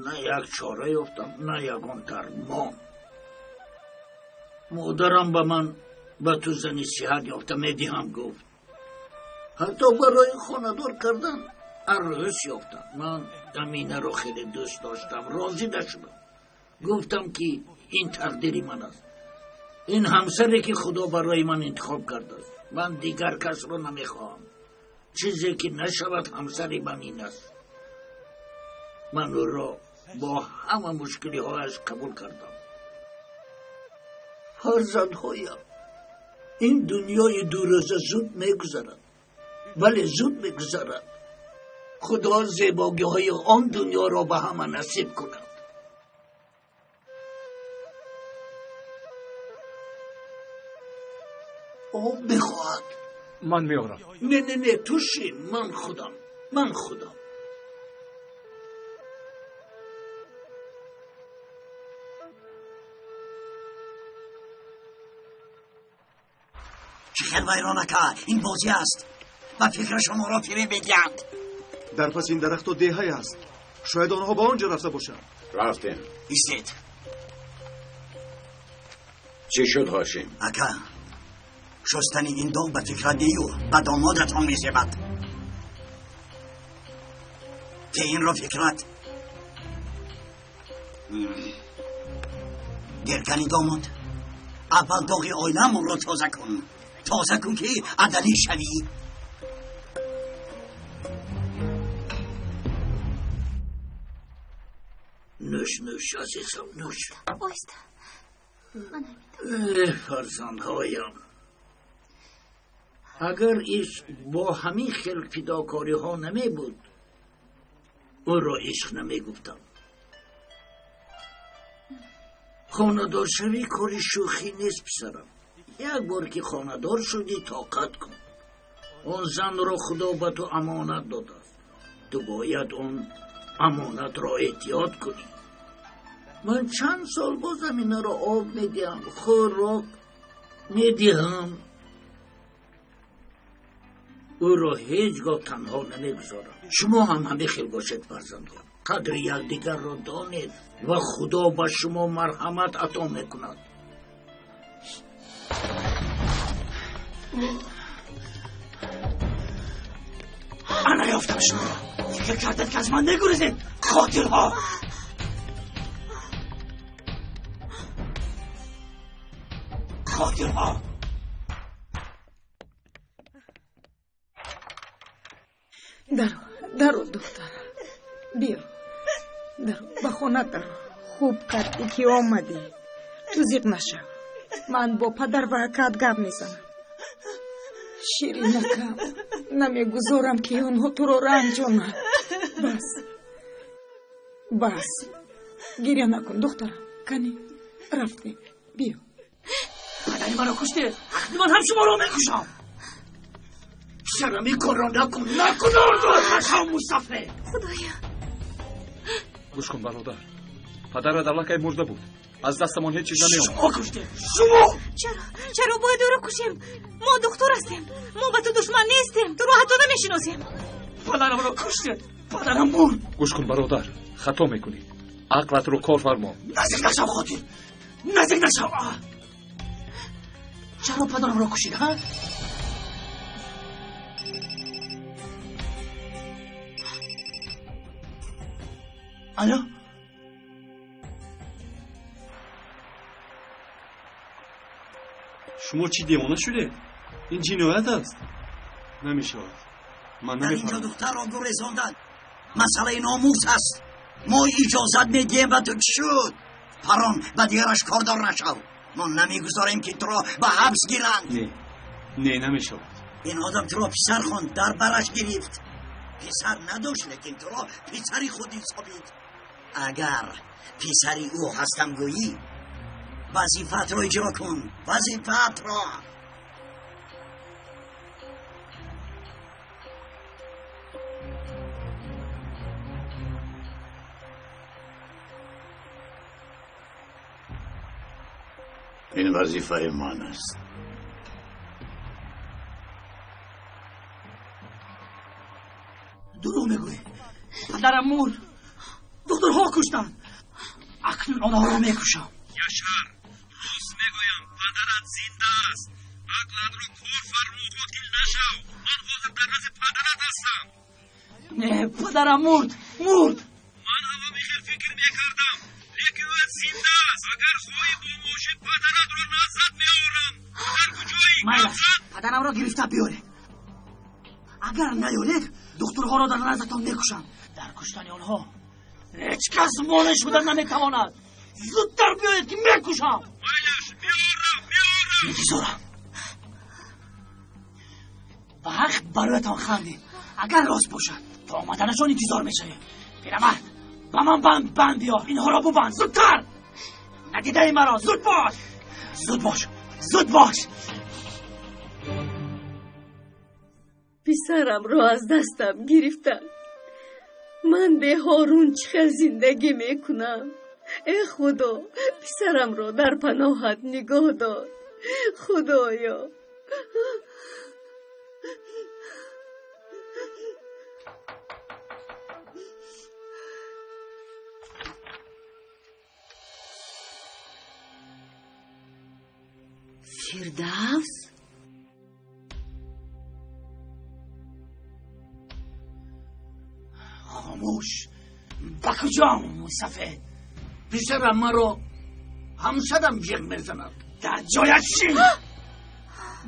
на як чора ёфтам, на ягон дармон. Модарам ба ман ба ту зани сиҳат ёфта медиҳам гуфт. Ҳатто барои хонадор кардан арӯс ёфтам. Ман Аминаро хеле дӯст доштам, розӣ нашудам. Гуфтам, ки ин тақдири ман аст, ин ҳамсаре ки Худо барои ман интихоб кардааст. Ман дигар касро намехоҳам. Чизе ки нашавад, ҳамсари ман ин аст. Ман ӯро бо ҳама мушкилиҳояш қабул кардам. Фарзандҳоям, ин дунёи дурӯза зуд мегузарад, бале, зуд мегузарад. Худо зебогиҳои он дунёро ба ҳама насиб кунад. Об мехоҳад. Ман меорам. Не, не, не, ту шин, ман худам, ман худам. Чӣ хел вайронака, ин бозӣ аст. Ба фикри шуморо фиреб медиҳанд. Дар паси ин дарахто деҳае аст, шояд онҳо ба он ҷо рафта бошанд. Рафтем. Истед. Чӣ шуд, Ҳошим? Ака, шустани ин доғ ба фикрат нею ба домодатон мезебад, ки инро фикрат гиркани домод. Аввал доғи оиламонро тоза кун, тоза кун, ки адалӣ шавӣ. Нӯш, нӯш, азизам, нӯш. Оҳиста. Фарзандҳоям, агар ишқ бо ҳамин хел фидокориҳо намебуд, ӯро ишқ намегуфтам. Хонадоршавӣ кори шӯхӣ нест, писарам. Як бор ки хонадор шудӣ, тоқат кун. Он занро Худо ба ту амонат додааст, ту бояд он амонатро эҳтиёт кунӣ. Ман чанд сол боз Аминаро об медиҳам, хӯрок медиҳам, ӯро ҳеҷ гоҳ танҳо намегузорам. Шумо ҳам ҳамин хел бошед, фарзандон. Қадри якдигарро донед ва Худо ба шумо марҳамат ато мекунад. Ана, ёфтам шуморо. Фикр кардед, ки аз ман мегурезед, қотилҳо. Қотилҳо. Даро, даро, духтара, биё, даро, ба хона даро. Хуб кардӣ, ки омадӣ. Ту зиқ нашав, ман бо падар ва акаат гап мезанам. Ширинакам, намегузорам, ки онҳо туро ранҷонанд. Бас, бас, гиря накун, духтарам. Кани, рафтем, биё. Падари маро куштед, ман ҳам шуморо мекушам. Писарам, ин корро накун, накун, нашав мустафе. Худоё. Гӯш кун, бародар, падарат аллакай мурда буд, аз дастамон ҳеҷ чиз намеомад. Шумо куштед, шумо. Чаро, чаро бояд ӯро кушем? Мо духтур ҳастем, мо ба ту душман нестем, туро ҳатто намешиносем. Падарамро куштед, падарам мурд. Гӯш кун, бародар, хато мекунӣ, ақлатро кор фармо. Наздик нашав, қотил, наздик нашав. Чаро падарамро кушид, ҳа? Алло. Шумо чӣ, девона шудед? Ин ҷиноят аст, намешавад, ман Дар инҷо духтарро гурезонданд. Масъалаи номус аст. Мо иҷозат медиҳем ва ту чӣ шуд? Парон, ба дигараш кордор нашав. Мо намегузорем, ки туро ба ҳабс гиранд. Не, не, намешавад. Ин одам туро писар хонд, дар бараш гирифт. Писар надошт, лекин туро писари худ ҳисобид. Агар писари ӯ ҳастам гӯӣ, Вазифаатро иҷро кун, вазифаатро. Ин вазифаи ман аст. Дурӯғ мегӯӣ. Падарам мурд. Духтурҳо куштанд. Акнун онҳоро мекушам. Яшар, рост мегӯям, падарат зинда аст. Ақлатро кор фармо, қотил нашав. Ман ҳозир дар назди падарат ҳастам. Не, падарам мурд, мурд. Ман ҳам ҳамин хел фикр мекардам, лекин ӯ зинда аст. Агар хоҳӣ бо мошин падаратро наздат меорам. Дар куҷоӣ? Майлаш, падарамро гирифта биёред. Агар наёред, духтурҳоро дар наздатон мекушам. Дар куштани онҳо ҳеҷ кас монеъ шуда наметавонад. Зудтар биёед, ки мекушам. Майлаш, меорам, меорам. Интизорам. Ба ҳақ бароятон хандид. Агар рост бошад, то омаданашон интизор мешавем. Пирамард, ба ман банд банд биёр. Инҳоро бубанд, зудтар. Надидаи маро, зуд бош. Зуд бош, зуд бош. Писарамро аз дастам гирифтанд. Ман бе Ҳорун чӣ хел зиндагӣ мекунам? Э Худо, писарамро дар паноҳат нигоҳ дор. Худоё. Фирдавс? Хомӯш. Ба куҷо, мусафед? Писарам маро ҳамсарам ҷеғ мезанад. Дар ҷоят шин.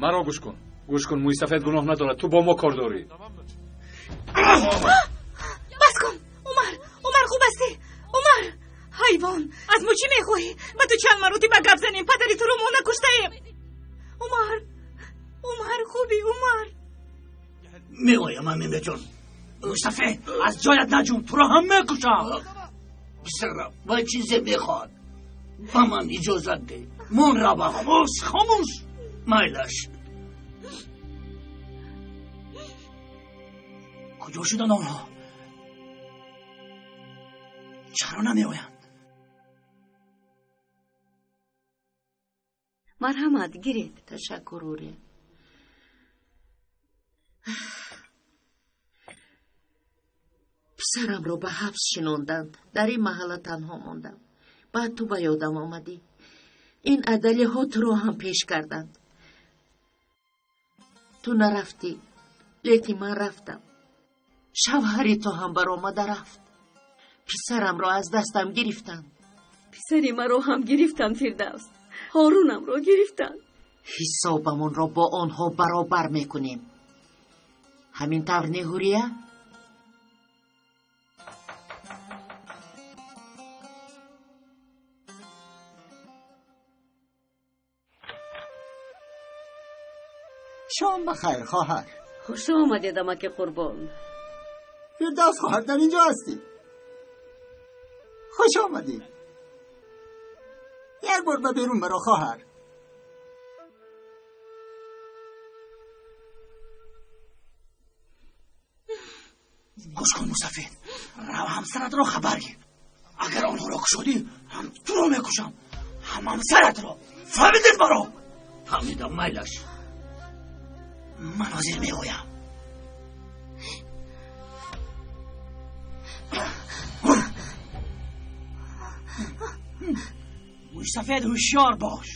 Маро гӯш кун. Гӯш кун, мӯйсафед гуноҳ надорад. Ту бо мо кор дорӣ. Бас кун, Умар. Умар, хуб ҳастӣ? Умар, ҳайвон, аз мо чӣ мехоҳӣ? Ба ту чанд маротиба гап занем, падари туро мо накуштаем. Умар, Умар, хубӣ, Умар? Меоям, Аминаҷон. Мустафед, аз ҷоят наҷум, туро ҳам мекушам. Писарам вай чизе мехоҳад. Ба ман иҷозат деҳ. Мон равам. Хомӯш, хомӯш. Майлаш. Куҷо шуданд онҳо? Чаро намеоянд? Марҳамат, гиред. Ташаккур, Ҳурия. Писарамро ба ҳабс шинонданд. Дар ин маҳалла танҳо мондам. Баъд ту ба ёдам омадӣ. Ин адалиҳо туро ҳам пеш карданд. Ту нарафтӣ, лекин ман рафтам. Шавҳари ту ҳам баромада рафт. Писарамро аз дастам гирифтанд. Писари маро ҳам гирифтанд, Фирдавс. Ҳорунамро гирифтанд. Ҳисобамонро бо онҳо баробар мекунем. Ҳамин тавр не, Ҳурия? Шом ба хайр, хоҳар. Хуш омадед, амаки Қурбон. Фирдавс хоҳар, дар инҷо ҳастӣ. Хуш омадӣ. Як бор ба берун баро, хоҳар. Гӯш кун, мусафед. Рав, ҳамсаратро хабар гир. Агар онҳоро кушодӣ, ҳам туро мекушам, ҳам ҳамсаратро. Фаҳмидед маро? Фаҳмидам, майлаш. Ман ҳозир меоям. Мӯйсафед, ҳушёр бош.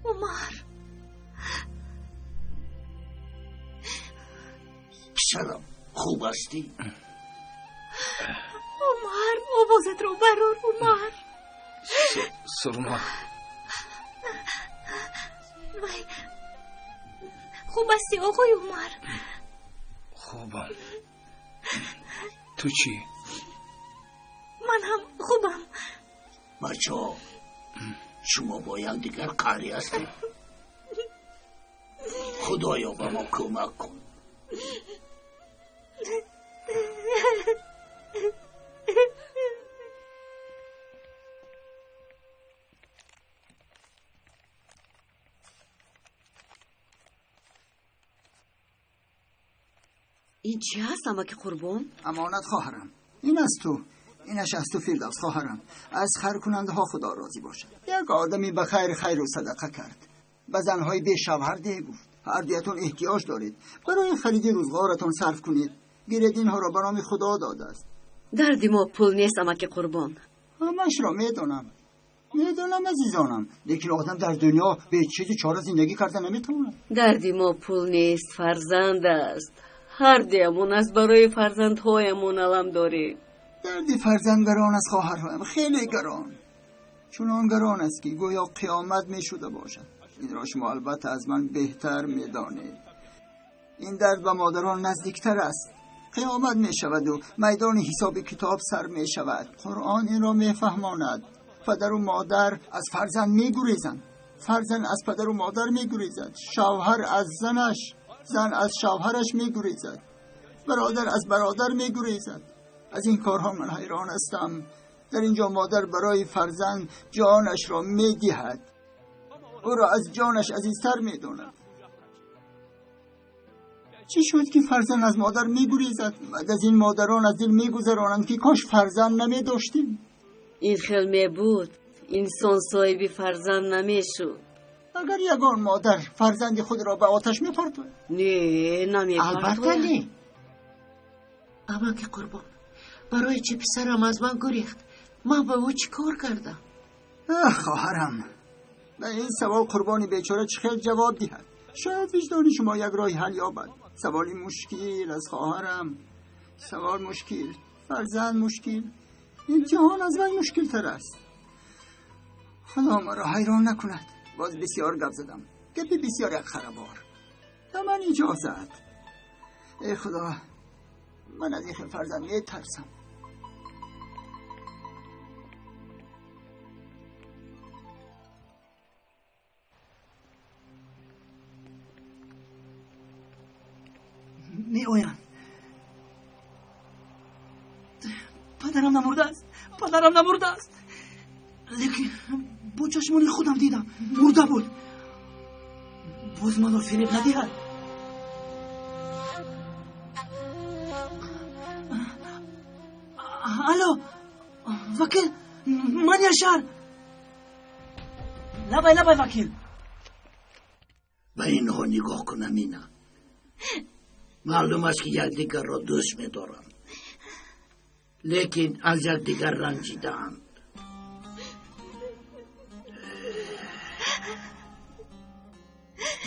Умар. Писарам, хуб ҳастӣ? Умар, овозатро барор, Умар. Сурма. Вай, хуб ҳастӣ, оғои Умар? Хубам. Ту чӣ? Ман ҳам хубам. Бачаҳо, шумо бо якдигар қаҳрӣ ҳастед? Худоё, ба мо кӯмак кун. Ин чӣ ҳаст, амаки Қурбон? Амонат, хоҳарам. Ин аз ту, инаш аз ту, Фирдавс хоҳарам. Аз хайркунандаҳо Худо розӣ бошад. Як одами ба хайр хайру садақа кард, ба занҳои бешавҳар деҳ гуфт. Ҳар дуятон эҳтиёҷ доред, барои хариди рӯзғоратон сарф кунед. Гиред, инҳоро ба номи Худо додааст. Дарди мо пул нест, амаки Қурбон. Ҳамашро медонам, медонам, азизонам, лекин одам дар дунё бе чизи чора зиндагӣ карда наметавонад. Дарди мо пул нест, фарзанд аст. Ҳар дуямон аз барои фарзандҳоямон алам дорем. Дарди фарзанд гарон аст, хоҳарҳоям, хеле гарон. Чунон гарон аст, ки гӯё қиёмат мешуда бошад. Инро шумо албатта аз ман беҳтар медонед. Ин дард ба модарон наздиктар аст. Қиёмат мешаваду майдони ҳисоби китоб сар мешавад. Қуръон инро мефаҳмонад. Падару модар аз фарзанд мегурезанд, фарзанд аз падару модар мегурезад, шавҳар аз занаш, зан аз шавҳараш мегурезад, бародар аз бародар мегурезад. Аз ин корҳо ман ҳайрон ҳастам. Дар инҷо модар барои фарзанд ҷонашро медиҳад, ӯро аз ҷонаш азизтар медонад. Чӣ шуд, ки фарзанд аз модар мегурезад? Баъд аз ин модарон аз дил мегузаронанд, ки кош фарзанд намедоштем. Ин хел мебуд, инсон соҳиби фарзанд намешуд. Агар ягон модар фарзанди худро ба оташ мепартояд? Не, намепартояд. Албатта не. Амаки Қурбон, барои чӣ писарам аз ман гурехт? Ман ба ӯ чӣ кор кардам? Хоҳарам, ба ин савол Қурбони бечора чӣ хел ҷавоб диҳад? Шояд виҷдони шумо як роҳи ҳал ёбад. Саволи мушкил аз хоҳарам, савол мушкил, фарзанд мушкил, имтиҳон аз вай мушкилтар аст. Худо маро ҳайрон накунад. Боз бисёр гап задам, гапи бисёр як харабор. Ба ман иҷозат. Эй Худо, ман аз ин хел фарзанд метарсам. Меоянд. Падарам намурдааст, падарам намурдааст, лекин бо чашмони худам дидам, мурда буд. Боз маро фиреб надиҳад. Алло, вакил, ман Яшар. Лабай, лабай, вакил. Ба инҳо нигоҳ кун, Амина. Маълум аст, ки якдигарро дӯст медоранд, лекин аз якдигар ранҷидаанд.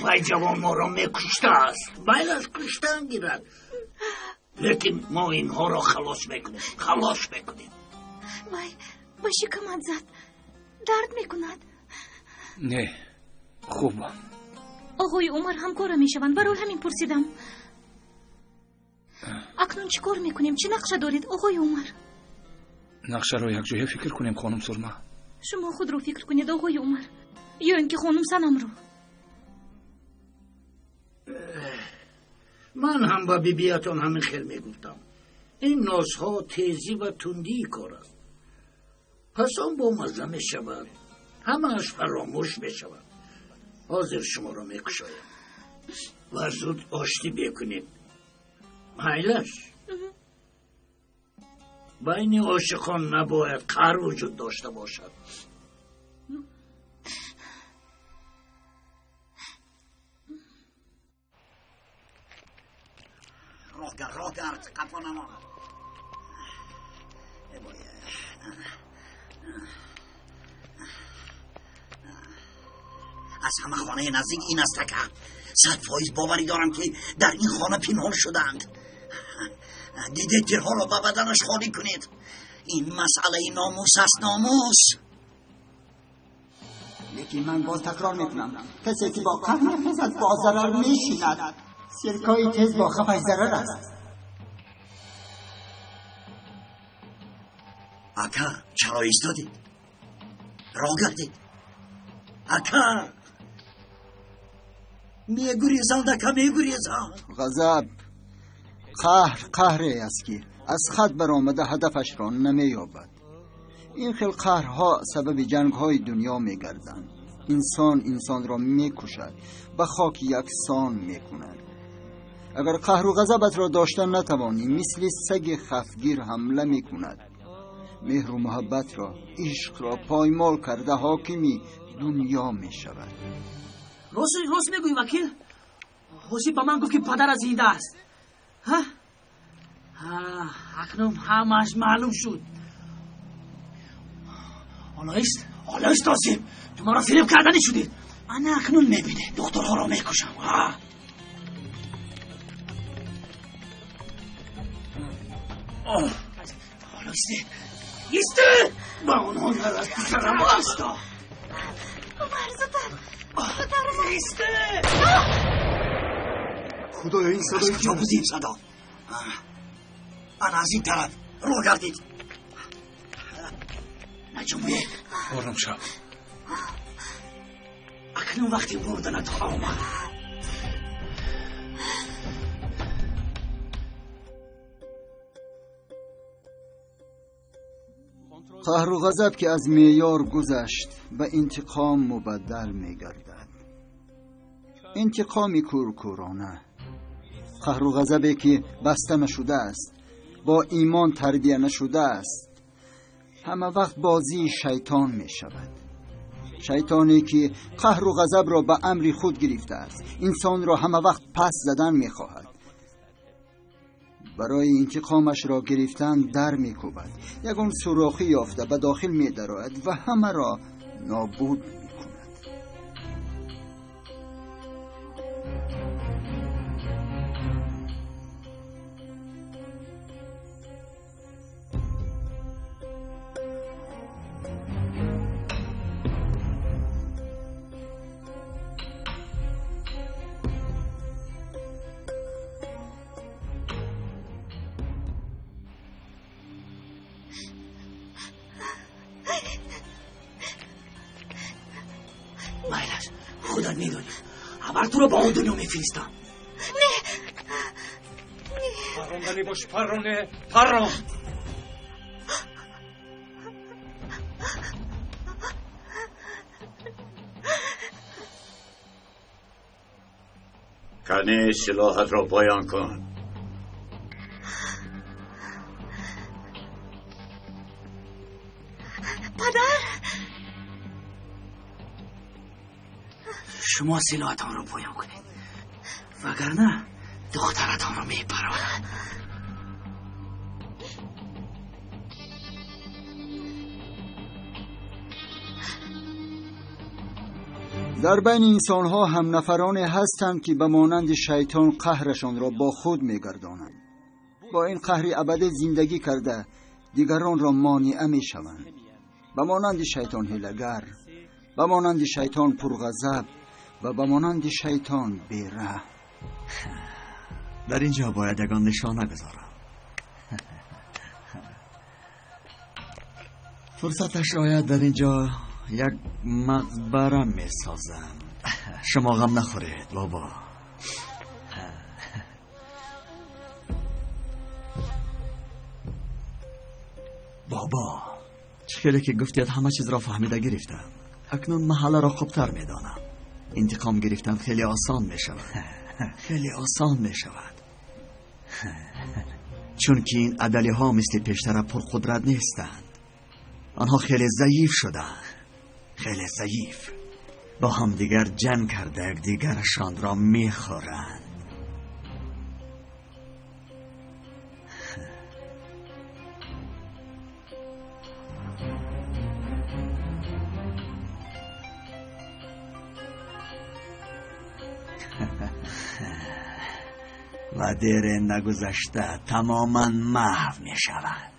Вай ҷавон моро мекуштааст, майл аз куштан гирад, лекин мо инҳоро халос мекунем, халос мекунем. Вай ба шикамат зад, дард мекунад? Не, хубам. Оғои Умар ҳамкора мешаванд, барои ҳамин пурсидам. Акнун чӣ кор мекунем? Чӣ нақша доред, оғои Умар? Нақшаро якҷоя фикр кунем, хонум Сурма. Шумо худро фикр кунед, оғои Умар, ё ин ки хонум Санамро. Ман ҳам ба бибиятон ҳамин хел мегуфтам. Ин нозҳо тезӣ ва тундии кор аст. Пас он бомазза мешавад, ҳамааш фаромӯш мешавад. Ҳозир шуморо мекушоям ва зуд оштӣ бекунед. Майлаш, байни ошиқон набояд қаҳр вуҷуд дошта бошад. Роҳ гард, роҳ гард, қафо намон. Аз ҳама хонаи наздик ин аст, ака. 100% боварӣ дорам, ки дар ин хона пинҳон шудаанд. Дидед, тирҳоро ба баданаш холӣ кунед. Ин масъалаи номус аст, номус. Лекин ман боз такрор мекунам, касе ки бо қаҳр мехезад, бо зарар мешинад. Сиркои тез бо хафаш зарар аст. Ака, чаро истодед? Роҳ гардед, ака. Мегурезанд, ака, мегурезанд. Ғазаб, қаҳр қаҳре аст, ки аз хат баромада ҳадафашро намеёбад. Ин хел қаҳрҳо сабаби ҷангҳои дунё мегарданд. Инсон инсонро мекушад, ба хоки яксон мекунад. Агар қаҳру ғазабатро дошта натавонӣ, мисли саги хафгир ҳамла мекунад. Меҳру муҳаббатро, ишқро поймол карда ҳокими дунё мешавад. Рост мегӯӣ, вакил? Ҳосиб ба ман гуфт, ки падара зинда аст. Акнун ҳамааш маълум шуд. Ҳоло ист, Осиб, ту маро фиреб карданӣ шудӣ. Ана акнун мебинӣ, духтурҳоро мекушам. Ҳоло исте, исте, ба онҳо нарас, писарам, исто. Умар, зудтар, зудтар, Умар. Исте. Худоё, ин садои Аз куҷо буд ин садо? Ана аз ин тараф рӯ гардид. Наҷумбек, ором шав. Акнун вақти бурданат омад. Қаҳру ғазаб ки аз меъёр гузашт, ба интиқом мубаддал мегардад. Интиқоми кӯркӯрона, қаҳру ғазабе ки баста нашудааст, бо имон тарбия нашудааст, ҳама вақт бозии шайтон мешавад. Шайтоне ки қаҳру ғазабро ба амри худ гирифтааст, инсонро ҳама вақт пас задан мехоҳад. Барои интиқомашро гирифтан дар мекӯбад, ягон сурохӣ ёфта ба дохил медарояд ва ҳамаро нобуд мекунад. Майлаш, худат медонӣ, аввал туро ба он дунё мефиристам. Не, Парронданӣ бош, парроне, паррон. Кане, силоҳатро поён кун. Падар, шумо силоҳатонро поён кунед, вагарна духтаратонро мепаронам. Дар байни инсонҳо ҳам нафароне ҳастанд, ки ба монанди шайтон қаҳрашонро бо худ мегардонанд. Бо ин қаҳри абадӣ зиндагӣ карда дигаронро монеа мешаванд. Ба монанди шайтон ҳилагар, ба монанди шайтон пурғазаб ва ба монанди шайтон бераҳм. Дар ин ҷо бояд ягон нишона гузорам. Фурсаташ ояд, дар ин ҷо як мақбара месозам. Шумо ғам нахӯред, бобо. Бобо, чӣ хеле ки гуфтед, ҳама чизро фаҳмида гирифтам. Акнун маҳалларо хубтар медонам. Интиқом гирифтан хеле осон мешавад. Хеле осон мешавад, чунки ин адалиҳо мисли пештара пурқудрат нестанд. Онҳо хеле заиф шуданд, хеле заиф. Бо ҳамдигар ҷанг карда якдигарашонро мехӯранд. Ва дере нагузашта тамоман маҳв мешаванд.